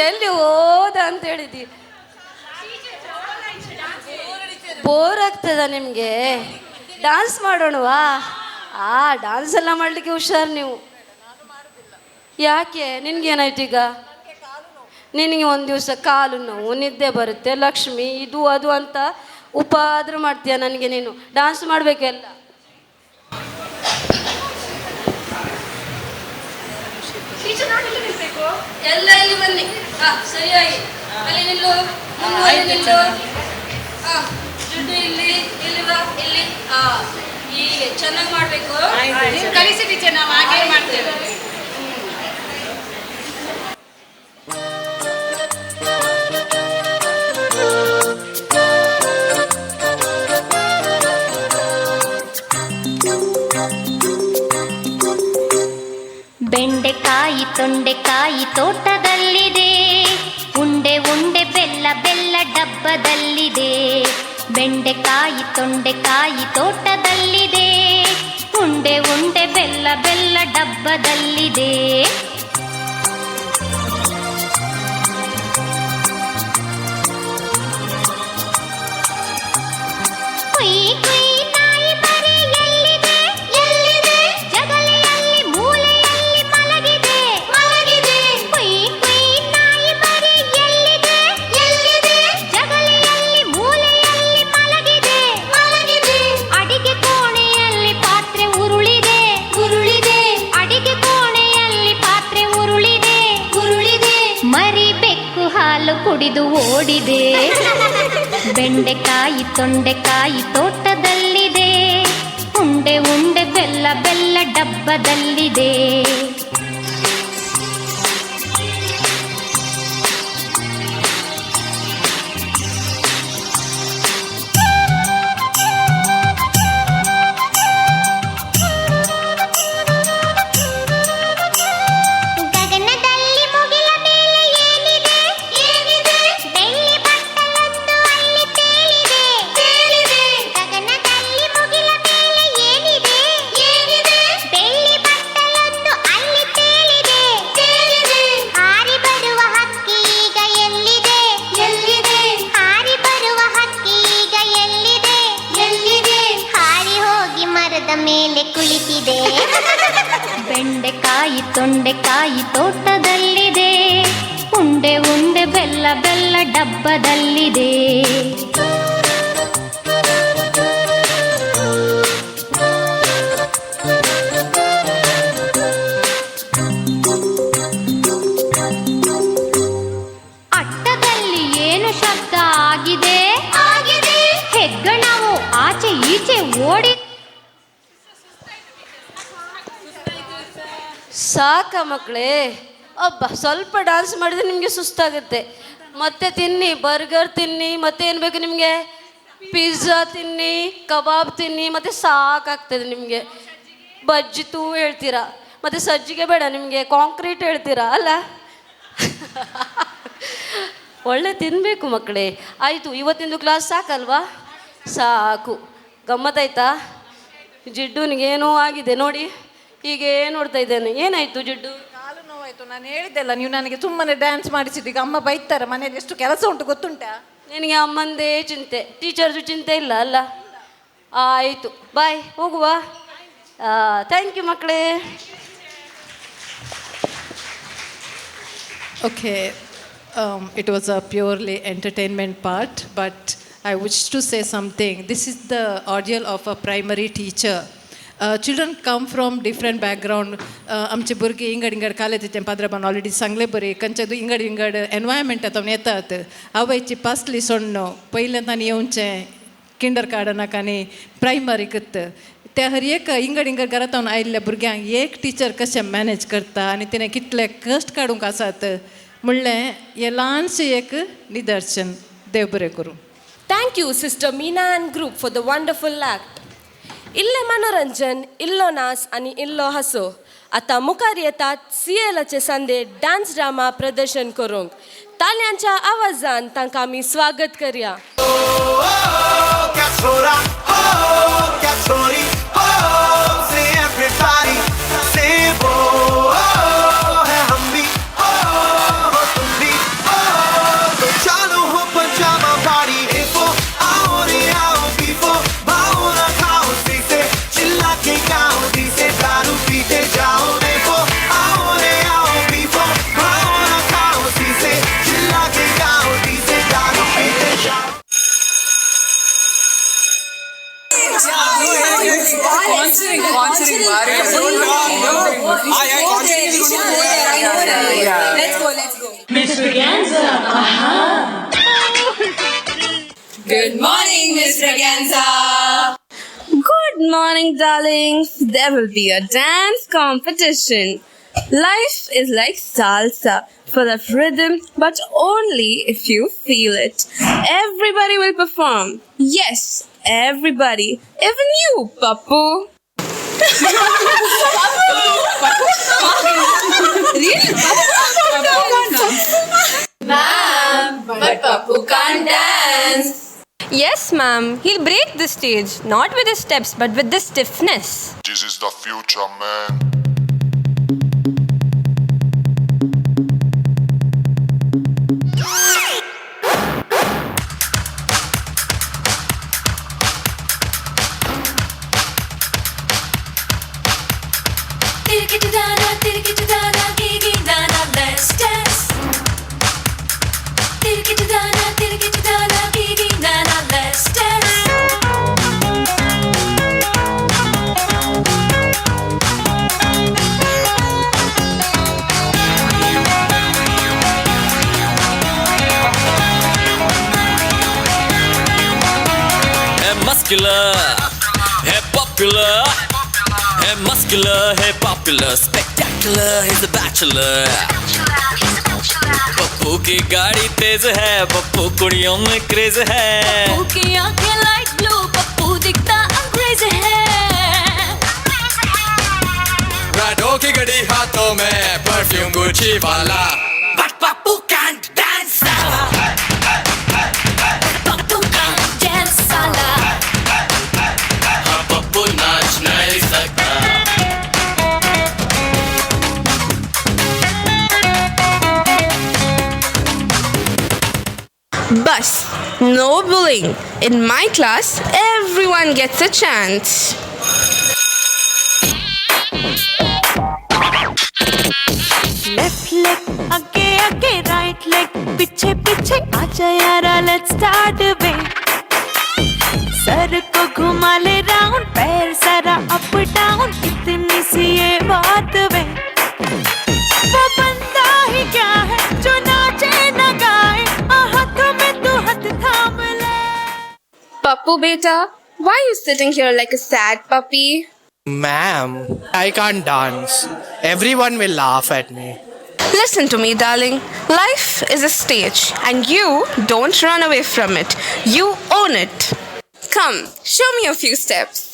ಎಲ್ಲಿ ಹೋದ ಅಂತ ಹೇಳಿದ್ದಿ. ಬೋರ್ ಆಗ್ತದ ನಿಮಗೆ? ಡಾನ್ಸ್ ಮಾಡೋಣವಾ? ಆ ಡಾನ್ಸ್ ಎಲ್ಲ ಮಾಡಲಿಕ್ಕೆ ಹುಷಾರು ನೀವು. ಯಾಕೆ ನಿನಗೇನಾಯ್ತು ಈಗ? ನಿನಗೆ ಒಂದು ದಿವಸ ಕಾಲು ನೋವು, ನಿದ್ದೆ ಬರುತ್ತೆ, ಲಕ್ಷ್ಮಿ ಇದು ಅದು ಅಂತ ಉಪಾದ್ರ ಮಾಡ್ತೀಯ ನನಗೆ. ನೀನು ಡಾನ್ಸ್ ಮಾಡಬೇಕೆಲ್ಲ. ಎಲ್ಲ ಇಲ್ಲಿ ಬನ್ನಿ. ಹಾಂ, ಸರಿಯಾಗಿ ಅಲ್ಲಿ ನಿಲ್ಲು, ಮುಂದುವರೆ ನಿಲ್ಲು. ಹಾಂ, ದುಡ್ಡು ಇಲ್ಲಿ, ಇಲ್ಲಿ ಬಾ, ಇಲ್ಲಿ. ಹಾಂ, ಹೀಗೆ ಚೆನ್ನಾಗಿ ಮಾಡಬೇಕು. ಕಲಿಸಿ ಟೀಚರ್, ನಾವು ಹಾಗೆ ಮಾಡ್ತೇವೆ. ಬೆಂಡೆಕಾಯಿ ತೊಂಡೆಕಾಯಿ ತೋಟದಲ್ಲಿದೆ, ಉಂಡೆ ಉಂಡೆ ಬೆಲ್ಲ ಬೆಲ್ಲ ಡಬ್ಬದಲ್ಲಿದೆ. ಬೆಂಡೆಕಾಯಿ ತೊಂಡೆಕಾಯಿ ತೋಟದಲ್ಲಿದೆ, ಉಂಡೆ ಉಂಡೆ ಬೆಲ್ಲ ಬೆಲ್ಲ ಡಬ್ಬದಲ್ಲಿದೆ. ಕುಯ್ ಕುಯ್ ನಾಯಿ ಮರಿ ಎಲ್ಲಿದೆ ಎಲ್ಲಿದೆ, ಜಗಲಿಯಲ್ಲಿ ಮೂಲೆಯಲ್ಲಿ ಮಲಗಿದೆ ಮಲಗಿದೆ. ಕುಯ್ ಕುಯ್ ನಾಯಿ ಮರಿ ಎಲ್ಲಿದೆ ಎಲ್ಲಿದೆ, ಜಗಲಿಯಲ್ಲಿ ಮೂಲೆಯಲ್ಲಿ ಮಲಗಿದೆ ಮಲಗಿದೆ. ಅಡಿಗೆ ಕೋಣೆಯಲ್ಲಿ ಪಾತ್ರೆ ಉರುಳಿದೆ ಉರುಳಿದೆ, ಅಡಿಗೆ ಕೋಣೆಯಲ್ಲಿ ಪಾತ್ರೆ ಉರುಳಿದೆ ಉರುಳಿದೆ. ಮರಿ ಬೆಕ್ಕು ಹಾಲು ಕುಡಿದು ಓಡಿದೆ. ಬೆಂಡೆಕಾಯಿ ತೊಂಡೆಕಾಯಿ ತೋಟದಲ್ಲಿದೆ, ಉಂಡೆ ಉಂಡೆ ಬೆಲ್ಲ ಬೆಲ್ಲ ಡಬ್ಬದಲ್ಲಿದೆ. ಗಗನದಲ್ಲಿ ಮುಗಿಲ ಮೇಲೆ ಏನಿದೆ ಏನಿದೆ, ಬೆಳ್ಳಿ ಬಟ್ಟಲೊಂದು ಅಲ್ಲಿ ತೇಲಿದೆ ತೇಲಿದೆ. ಗಗನದಲ್ಲಿ ಮುಗಿಲ ಮೇಲೆ ಏನಿದೆ ಏನಿದೆ, ಬೆಳ್ಳಿ ಬಟ್ಟಲೊಂದು ಅಲ್ಲಿ ತೇಲಿದೆ ತೇಲಿದೆ. ಹಾರಿ ಬರುವ ಹಕ್ಕಿ ಈಗ ಎಲ್ಲಿದೆ ಎಲ್ಲಿದೆ, ಹಾರಿ ಬರುವ ಹಕ್ಕಿ ಈಗ ಎಲ್ಲಿದೆ ಎಲ್ಲಿದೆ, ಹಾರಿ ಹೋಗಿ ಮರದ ಮೇಲೆ ಕುಳಿತಿದೆ. ಬೆಂಡೆಕಾಯಿ ತೊಂಡೆಕಾಯಿ ತೋಟದಲ್ಲಿದೆ, ಉಂಡೆ ಉಂಡೆ ಬೆಲ್ಲ ಬೆಲ್ಲ ಡಬ್ಬದಲ್ಲಿದೆ. ಅಟ್ಟದಲ್ಲಿ ಏನು ಶಬ್ದ ಆಗಿದೆ ಆಗಿದೆ, ಹೆಗ್ಗಣವು ಆಚೆ ಈಚೆ ಓಡಿ. ಸಾಕ ಮಕ್ಕಳೇ, ಅಬ್ಬ ಸ್ವಲ್ಪ ಡಾನ್ಸ್ ಮಾಡಿದ್ರೆ ನಿಮಗೆ ಸುಸ್ತಾಗುತ್ತೆ. ಮತ್ತೆ ತಿನ್ನಿ, ಬರ್ಗರ್ ತಿನ್ನಿ, ಮತ್ತೆ ಏನು ಬೇಕು ನಿಮಗೆ? ಪಿಜ್ಜಾ ತಿನ್ನಿ, ಕಬಾಬ್ ತಿನ್ನಿ, ಮತ್ತೆ ಸಾಕಾಗ್ತದೆ ನಿಮಗೆ. ಬಜ್ಜಿ ತೂ ಹೇಳ್ತೀರಾ, ಮತ್ತು ಸಜ್ಜಿಗೆ ಬೇಡ ನಿಮಗೆ, ಕಾಂಕ್ರೀಟ್ ಹೇಳ್ತೀರಾ ಅಲ್ಲ? ಒಳ್ಳೆ ತಿನ್ನಬೇಕು ಮಕ್ಕಳೇ. ಆಯಿತು, ಇವತ್ತಿಂದು ಕ್ಲಾಸ್ ಸಾಕಲ್ವಾ? ಸಾಕು. ಗಮ್ಮತ್ತಾಯ್ತಾ? ಜಿಡ್ಡುನಿಗೇನೋ ಆಗಿದೆ ನೋಡಿ, ಹೀಗೆ ನೋಡ್ತಾ ಇದ್ದೇನೆ. ಏನಾಯಿತು ಜಿಡ್ಡು? ಕಾಲು ನೋವಾಯಿತು. ನಾನು ಹೇಳಿದ್ದೆಲ್ಲ, ನೀವು ನನಗೆ ಸುಮ್ಮನೆ ಡ್ಯಾನ್ಸ್ ಮಾಡಿಸಿದ್ದು. ಈಗ ಅಮ್ಮ ಬೈತಾರೆ, ಮನೆಯಲ್ಲಿ ಎಷ್ಟು ಕೆಲಸ ಉಂಟು ಗೊತ್ತುಂಟಾ ನಿನಗೆ? ಅಮ್ಮಂದೇ ಚಿಂತೆ, ಟೀಚರ್ದು ಚಿಂತೆ ಇಲ್ಲ ಅಲ್ಲ? ಆಯಿತು, ಬಾಯ್, ಹೋಗುವ. Thank you ಮಕ್ಕಳೇ. Okay, it was a purely entertainment part, but I wish to say something. This is the ordeal of a primary teacher. Children come from different background. आमचे भुरगीं इंगड इंगड कालेजीचे पाद्रबान ऑलरेडी सांगले बरी खंयचे इंगड इंगड एनवायरमेंटांत येतात. आवयची पासली सोडणो पयल्यान तांणी येवचें किंडर गार्डनाक आनी प्रायमरीकत त्या हर एक इंगड इंगड घरांत आयिल्ल्या भुरग्यांक एक टिचर कशें मॅनेज करता आनी तिणें कितले कश्ट काडूंक आसात म्हणलें हें ल्हानशें एक निदर्शन. देव बरें करूं. Thank you, Sister Meena and group, for the wonderful act. इल्लें मनोरंजन, इल्लो नाच आनी इल्लो हांसो. आतां मुखार येतात सीएलाचे संदे डान्स ड्रामा प्रदर्शन करूंक. ताल्यांच्या आवाजान तांकां आमी स्वागत करया. क्या छोरा हो क्या छोरी हो, say everybody, say वो है हम भी हो तुम भी हो, तो चालू हो पजामा पार्टी. ए फो आओ रे आओ, बी फो भाओ ना खाओ, सी से चिल्ला के गाओ, डी से दारू पीते जाओ. ए फो आओ रे आओ, बी फो भाओ ना खाओ, सी से चिल्ला के गाओ, डी से दारू पीते जाओ. Let's go, let's go. Miss Braganza, aha. Good morning, Miss Braganza. Good morning, darlings. There will be a dance competition. Life is like salsa, full of rhythm, but only if you feel it. Everybody will perform. Yes, everybody. Even you, Pappu. Really? Ma'am, but Pappu can't dance. Yes, ma'am. He'll break the stage, not with his steps, but with the stiffness. This is the future, man. Muscular, hey popular, hey muscular, hey popular, spectacular, he's a bachelor. Pappu की गाड़ी तेज है, पप्पू कुड़ियों में craze है. पप्पू की आंखें light blue, Pappu दिखता अंग्रेज है. Rado की घड़ी हाथों में, परफ्यूम गुच्ची वाला. But Pappu can't dance. Pappu can't dance साला. हाँ पप्पू नाच नहीं सकता. Bus, no bullying. In my class, everyone gets a chance. Left leg आगे आगे, राइट लेग पीछे पीछे, आजा यारा let's start way. Sir को घुमा ले राउंड, पैर सारा अप डाउन, इतनी सी ये बात वे. वो बनता ही क्या है जो नाचे ना गाए, हाथों में तू हाथ थाम ले. Pappu beta, why are you sitting here like a sad puppy? Ma'am, I can't dance. Everyone will laugh at me. Listen to me, darling. Life is a stage, and you don't run away from it. You own it. Come, show me a few steps.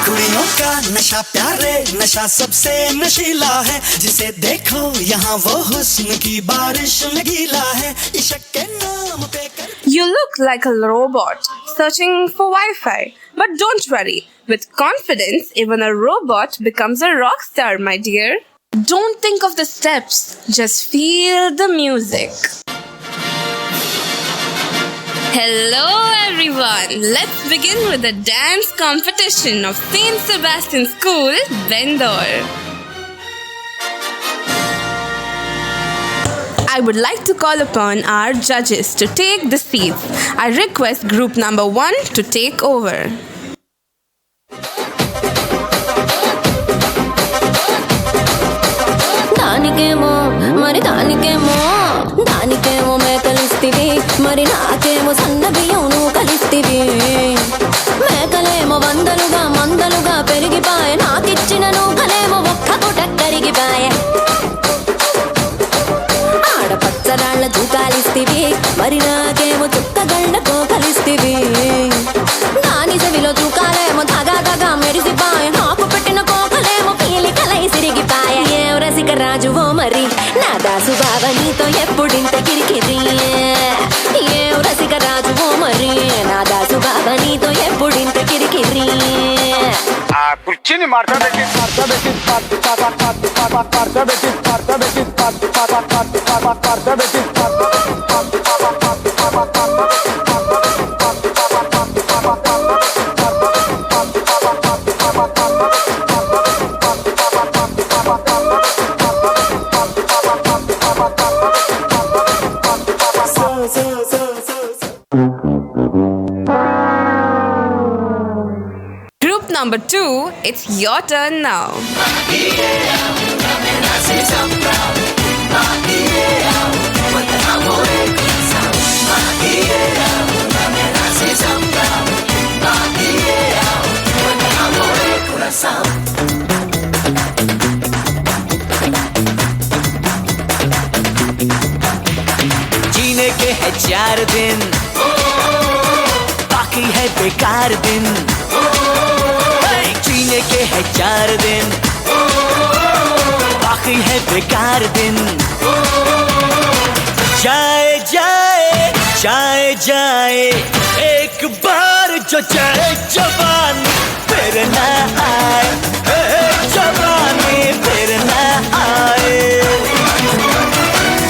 कुड़ियों का नशा प्यारे, नशा सबसे नशीला है, जिसे देखो यहाँ वो हुस्न की बारिश में गीला है, इश्क के नाम पे कर. You look like a robot searching for Wi-Fi. But don't worry, with confidence, even a robot becomes a rock star, my dear. Don't think of the steps, just feel the music. Hello everyone! Let's begin with the dance competition of St. Sebastian School, Bendor. I would like to call upon our judges to take the seats. I request group number 1 to take over. దానికేమో మరి దానికేమో దానికేమో మేకలిస్తివి మరి నాకేమో సన్న బియ్యం నువ్వు కలిస్తివి మేకలేమో వందలుగా మందలుగా పెరిగిపాయె నాకిచ్చిన నూకలేమో ఒక్క పూట కరిగిపాయె ఆడపచ్చరాళ్ళ జూకాలిస్తివి మరి నాకేమో చుక్కగళ్ళ కోకలిస్తివి దాని చెవిలో జూకాలేమో దగా దగా మెరిసిపాయె నాకు పెట్టిన కోకలేమో పీలికలై సిరిగిపాయె ఏం రసిక రాజువో మరి నా దాసు బావ నీతో ఎప్పుడింత కిరికిరి ఏం రసిక రాజువో మరి నా దాసు బావ నీతో ఎప్పుడింత కిరికిరి ఆ కుర్చీని మార్చబెట్టి మార్చబెట్టి మార్చబెట్టి మార్చబెట్టి మార్చబెట్టి. Group number 2, it's your turn now. जीने के है 4 दिन, बाकी है बेकार दिन। जीने के है 4 दिन, बाकी है बेकार दिन। जाए जाए जाए जाए एक बार जो जाए जवानी फिर ना आए, जवानी फिर ना आए।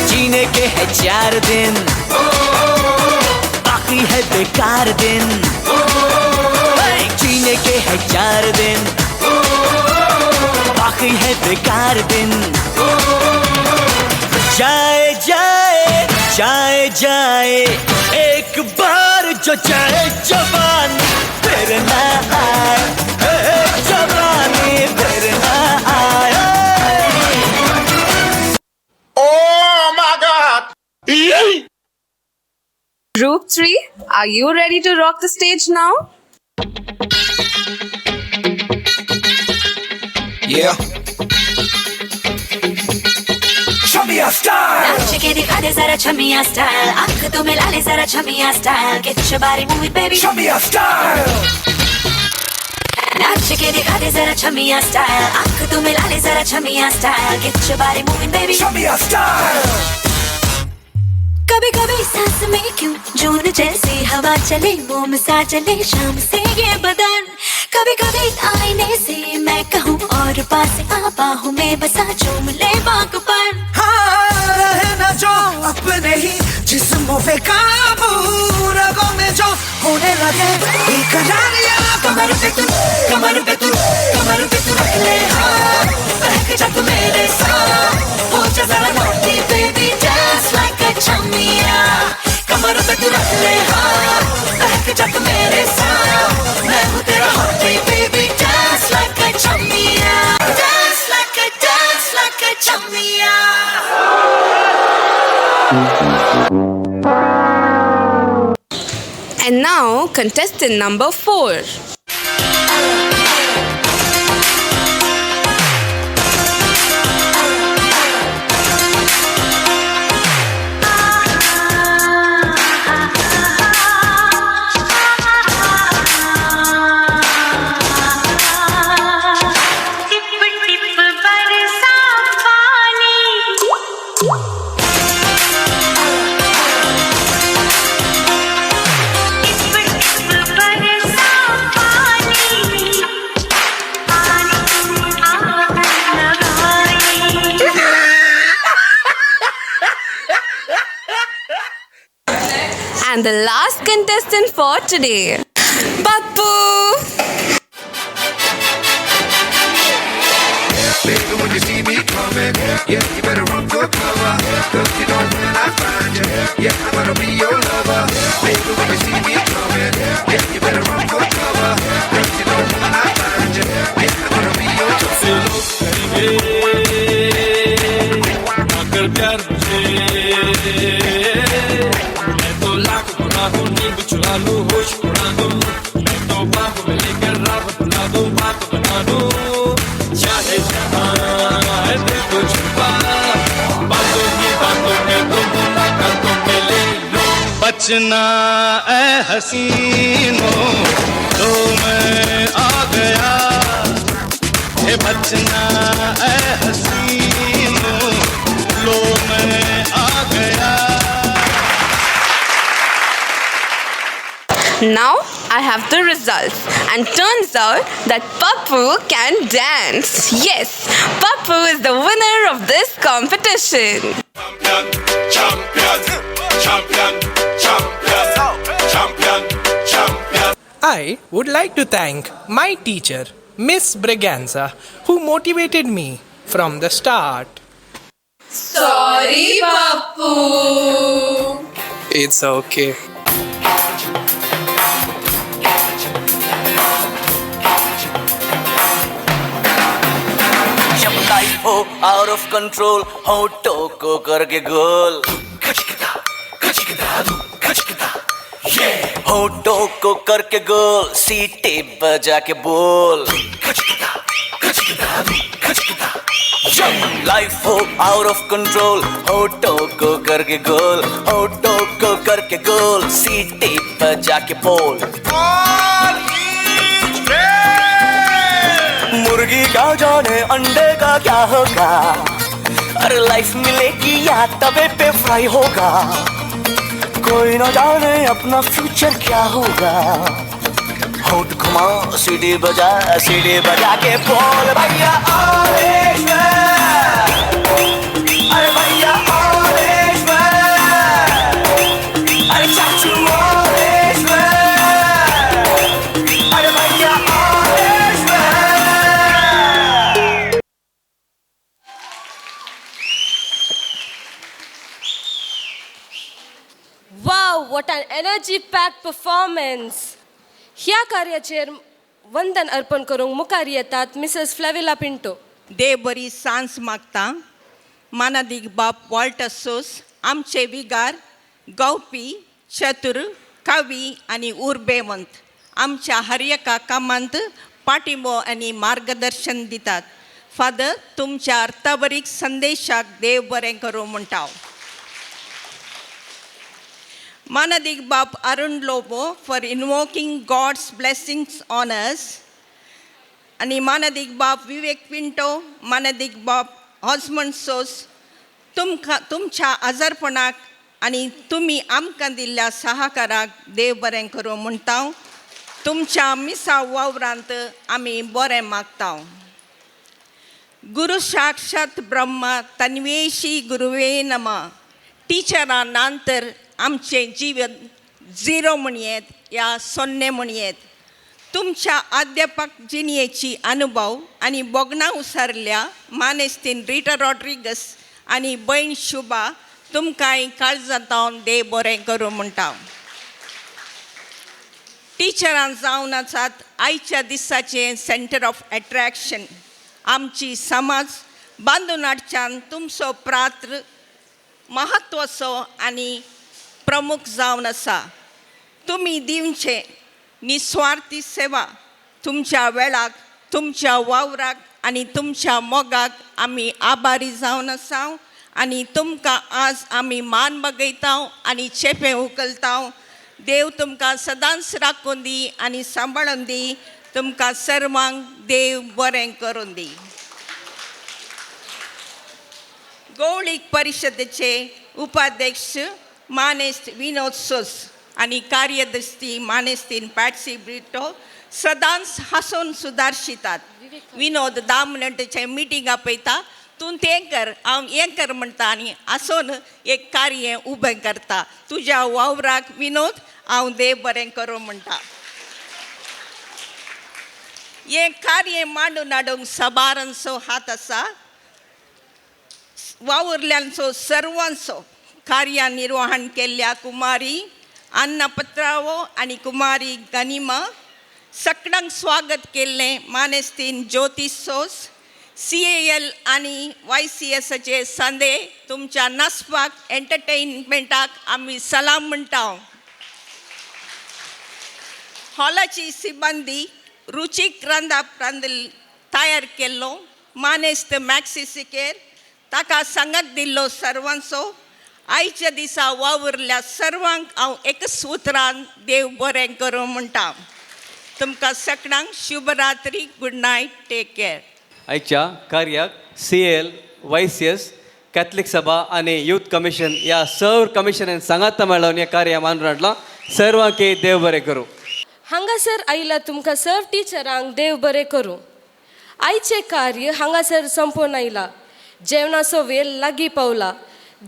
जीने के है 4 दिन, बाकी है बेकार दिन। जीने के है 4 दिन, बाकी है बेकार दिन। जाए जाए जाए जाए एक बार जो जाए जवानी फिर ना आए, जवानी फिर ना आए। Oh my God! Group 3, are you ready to rock the stage now? Yeah. Chamiya style. नाच के दिखा दे जरा छमिया स्टाइल, आंख तो मिला ले जरा छमिया style. Get your body moving baby, Chamiya style. नाच के दिखा दे जरा छमिया स्टाइल, आंख तो मिला ले जरा छमिया style. Get your body moving baby, Chamiya style. कभी कभी सांस में क्यों जून जैसी हवा चले, मोम सा चले शाम से ये बदन। कभी कभी आईने से मैं कहूँ और पास आ, बाहों में बसा चूम ले बाग पर। हाँ, रहे ना जो अपने ही जिस्मों पे काबू, रगों में जो होने लगे बेकरारियाँ। कमर पे तू, कमर पे तू, कमर पे तू रख ले हाथ, बहक जा तू मेरे साथ, हो जा जरा naughty baby, dance like a chamia. कमर पे तू रख ले हाथ, बहक जा तू मेरे साथ, मैं हूँ तेरा hottie baby, dance like a chamia. Dance like a chamia. And now, contestant number 4. Tip tip बरसा पानी, टिप टिप बरसा पानी, पानी आग लगाए। And the last contestant for today, Pappu. Baby, when you see me come. coming. Yeah, you better run for cover, 'cause you know when I find you, yeah, I'm gonna be your lover. Baby, when you see me coming, yeah, you better run for cover, 'cause you know when I find you, yeah, I'm gonna be your से लोग करेंगे आकर प्यार मुझे, मैं तो लाख गुना हूँ, नींद चुरा लूँ, होश उड़ा दूँ, मैं तो बाहों में लेकर राह बुला दूँ, बात बना दूँ, चाहे जहाँ है दिल को छुपा, बातों की बातों में तुम मुलाकातों में ले लो। बचना ऐ हसीनों तो मैं आ गया, हे बचना ऐ हसीनों लो मैं आ Gaya. Now I have the results, and turns out that Pappu can dance. Yes, Pappu is the winner of this competition. Champion, champion, champion, champion, champion. I would like to thank my teacher, Miss Braganza, who motivated me from the start. Sorry, Pappu. It's okay. जब life हो out of control, होठों को करके गोल, होठों को करके गोल, सीटी बजा K बोल। जब life हो आउट ऑफ कंट्रोल, होठों को करके गोल, होठों को करके गोल, सीटी बजा के बोल। मुर्गी क्या जाने अंडे का क्या होगा, अरे लाइफ मिलेगी या तवे पे फ्राई होगा, कोई ना जाने अपना फ्यूचर क्या होगा। होठ घुमा सीढ़ी बजा के बोल भैया अरे भैया अरे चाचू अरे भैया। Wow, what an energy-packed performance! ह्या कार्याचेर वंदन अर्पण करूंक मुखार येतात मिसेस फ्लॅविला पिंटो. देव बरी सांज मागता. मानादीक बाप वॉल्टर सोस आमचे विगार, गावपी, चतुर, कवी आनी उर्बेवंत आमच्या हर एका कामांत पाठिंबो आनी मार्गदर्शन दितात. फादर, तुमच्या अर्थावरीक संदेशाक देव बरें करूं म्हणटा. मानादीक बाप Arun Lobo for invoking God's blessings on us, आनी मानादीक बाप विवेक पिंटो, मानादीक बाप ऑजमंड सोस, तुमकां तुमच्या आजारपणाक आनी तुमी आमकां दिल्ल्या सहकाराक देव बरें करूं म्हणटा. तुमच्या मिसा वावरांत आमी बरें मागता. गुरू साक्षात ब्रह्म तन्वेशी गुरुवे नमः. टिचरां नंतर आमचें जिवन झिरो म्हणयेत या सोन्ने म्हणयेत. तुमच्या अध्यापक जिणयेची अनुभव आनी भोगणां उसरल्या मानेस्तीन रिटा रॉड्रिगस आनी भयण शुभा तुमकांय काळजांत देव बरें करूं म्हणटा. टिचरां जावन आसात आयच्या दिसाचें सेंटर ऑफ एट्रॅक्शन. आमची समाज बांदून हाडच्यान तुमचो प्रात्र महत्वाचो आनी प्रमुख जावन आसा. तुमी दिवचे निस्वार्थी सेवा तुमच्या वेळाक, तुमच्या वावराक आनी तुमच्या मोगाक आमी आभारी जावन आसा आनी तुमकां आज आमी मान बगयता आनी चेपें उखलता. देव तुमकां सदांच राखून दी आनी सांबाळून दी. तुमकां सर्वांक देव बरें करून दी. गौळीक परिशदेचे उपाध्यक्ष मानेस्त विनोद सोस आनी कार्यदस्ती मानेस्तीन पॅट्सी ब्रिटो सदांच हांसून सुदारशितात. विनोद 10 मिनटाचें मिटींग आपयता, तूं तें कर हांव हें कर म्हणटा आनी हांसून एक कार्य उबें करता. तुज्या वावराक विनोद हांव देव बरें करूं म्हणटा. हें कार्य मांडून हाडूंक सबारांचो हात आसा. वावुरल्यांचो सर्वांचो कार्य निर्वहण केल्ल्या कुमारी अन्ना पत्रावो आनी कुमारी गनिमा, सगळ्यांक स्वागत केल्लें मानेस्तीन ज्योती सोस, CAL आनी YCSचे संदे, तुमच्या नाचपाक एंटरटेनमेंटाक आमी सलाम म्हणटा. हॉलाची सिब्बंदी, रुचीक रांदाप रांदल तयार केल्लो मानेस्त मॅक्सी सिकेर, ताका सांगात दिल्लो सर्वांचो, आयच्या दिसा वावुरल्या सर्वांक हांव एकच उतरान देव बरें करूं म्हणटा. तुमकां सगळ्यांक शुभरात्री, good night, take care. आयच्या कार्याक CL, YCS, Catholic सभा आनी यूथ कमिशन ह्या सर्व कमिशनान सांगाता मेळोवन हें कार्य मानून हाडलां. सर्वांक देव बरें करूं. हांगासर आयला तुमकां सर्व टिचरांक देव बरें करूं. आयचें कार्य हांगासर संपोवन आयला. जेवणाचो वेळ लागीं पावला.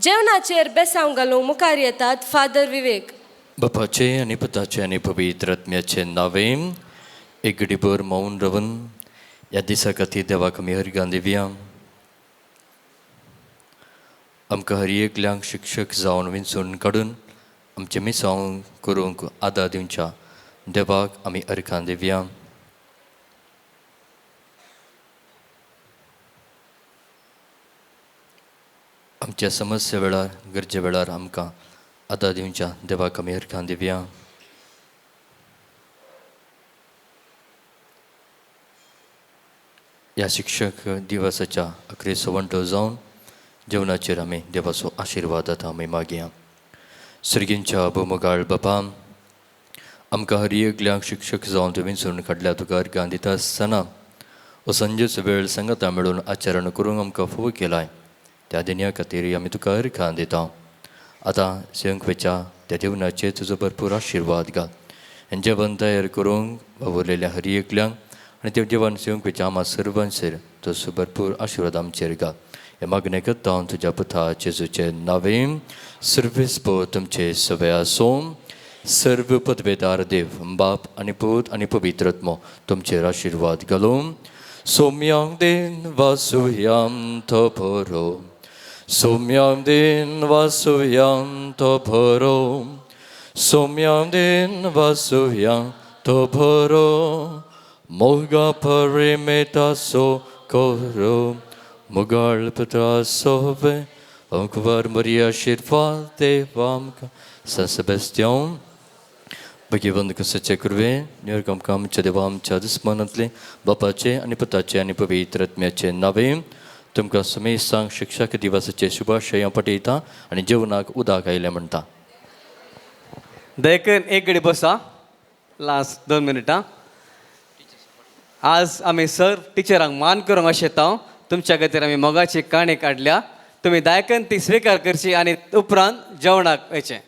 जेवणाचेर बेसांव घालूंक मुखार येतात फादर विवेक. बापाचे आनी पुताचे आनी पवित्र आत्म्याचे नांवे. एक घडीभर मौन रावन ह्या दिसा खातीर देवाक आमी अर्गां दिवया. आमकां हर एकल्यांक शिक्षक जावन विंचून काडून आमचें मिसांव करूंक आदार दिवच्या देवाक आमी अर्गां दिवया. आमच्या समस्या वेळार, गरजे वेळार आमकां आदार दिवच्या देवाक आमी अर्गां दिवया. ह्या शिक्षक दिवसाच्या अखेरेचो वंटो जावन जेवणाचेर आमी देवाचो आशिर्वाद आतां आमी मागया. सर्गींच्या भोमोगाळ बापा, आमकां हर एकल्यांक शिक्षक जावन तुवें विंचून काडल्या, तुका अर्गां दिता आसतना हो संजेचो वेळ सांगाता मेळून आचरण करूंक आमकां फोव केलाय, त्या दिन्या खातीर आमी तुका अर्गां दिता. आतां सेवंक वेच्या त्या जेवणाचेर तुजो भरपूर आशिर्वाद घाल आनी जेवण तयार करूंक वावुरलेल्या हर एकल्यांक आनी ते जेवण सेवंक वेच्या आमा सर्वांचेर तुजो भरपूर आशिर्वाद आमचेर घाल. हे मागणें करता हांव तुज्या पुता जेजूचे नांवे. सर्वेस्पर तुमचे सगळे आसूं. सर्व पदवेदार देव बाप आनी पूत आनी पवित्र आत्मो तुमचेर आशिर्वाद घालूं. सोम्यांग दिन वासुयाम तो भरो, सोम्यांग दिन वासुयाम तो भरो, सोम्यांग दिन वासुयाम तो भरो, मोगा परिमेता सो करो, मुगाळ पत्रा सोवे अंकवर मरिया आशीर्वाद देव आमकां. सान सेबास्तियांव भगवंत कसचे कुरवे निवर्ग आमकां आमच्या देवा आमच्या दुस्मानांतले बापाचे आनी पुताचे आनी पवित्र आत्म्याचे नांवे तुमकां समेस्तांक शिक्षक दिवसाचे शुभाशय हांव पठयता आनी जेवणाक उदक आयलें म्हणटा. दयकन एक घडी बसा, लास्ट 2 मिनटां. आज आमी सर टिचरांक मान करूंक अशें येता. तुमच्या खातीर आमी मोगाची काणी काडल्या, तुमी दायकन ती स्विकार करची आनी उपरांत जेवणाक वयचें.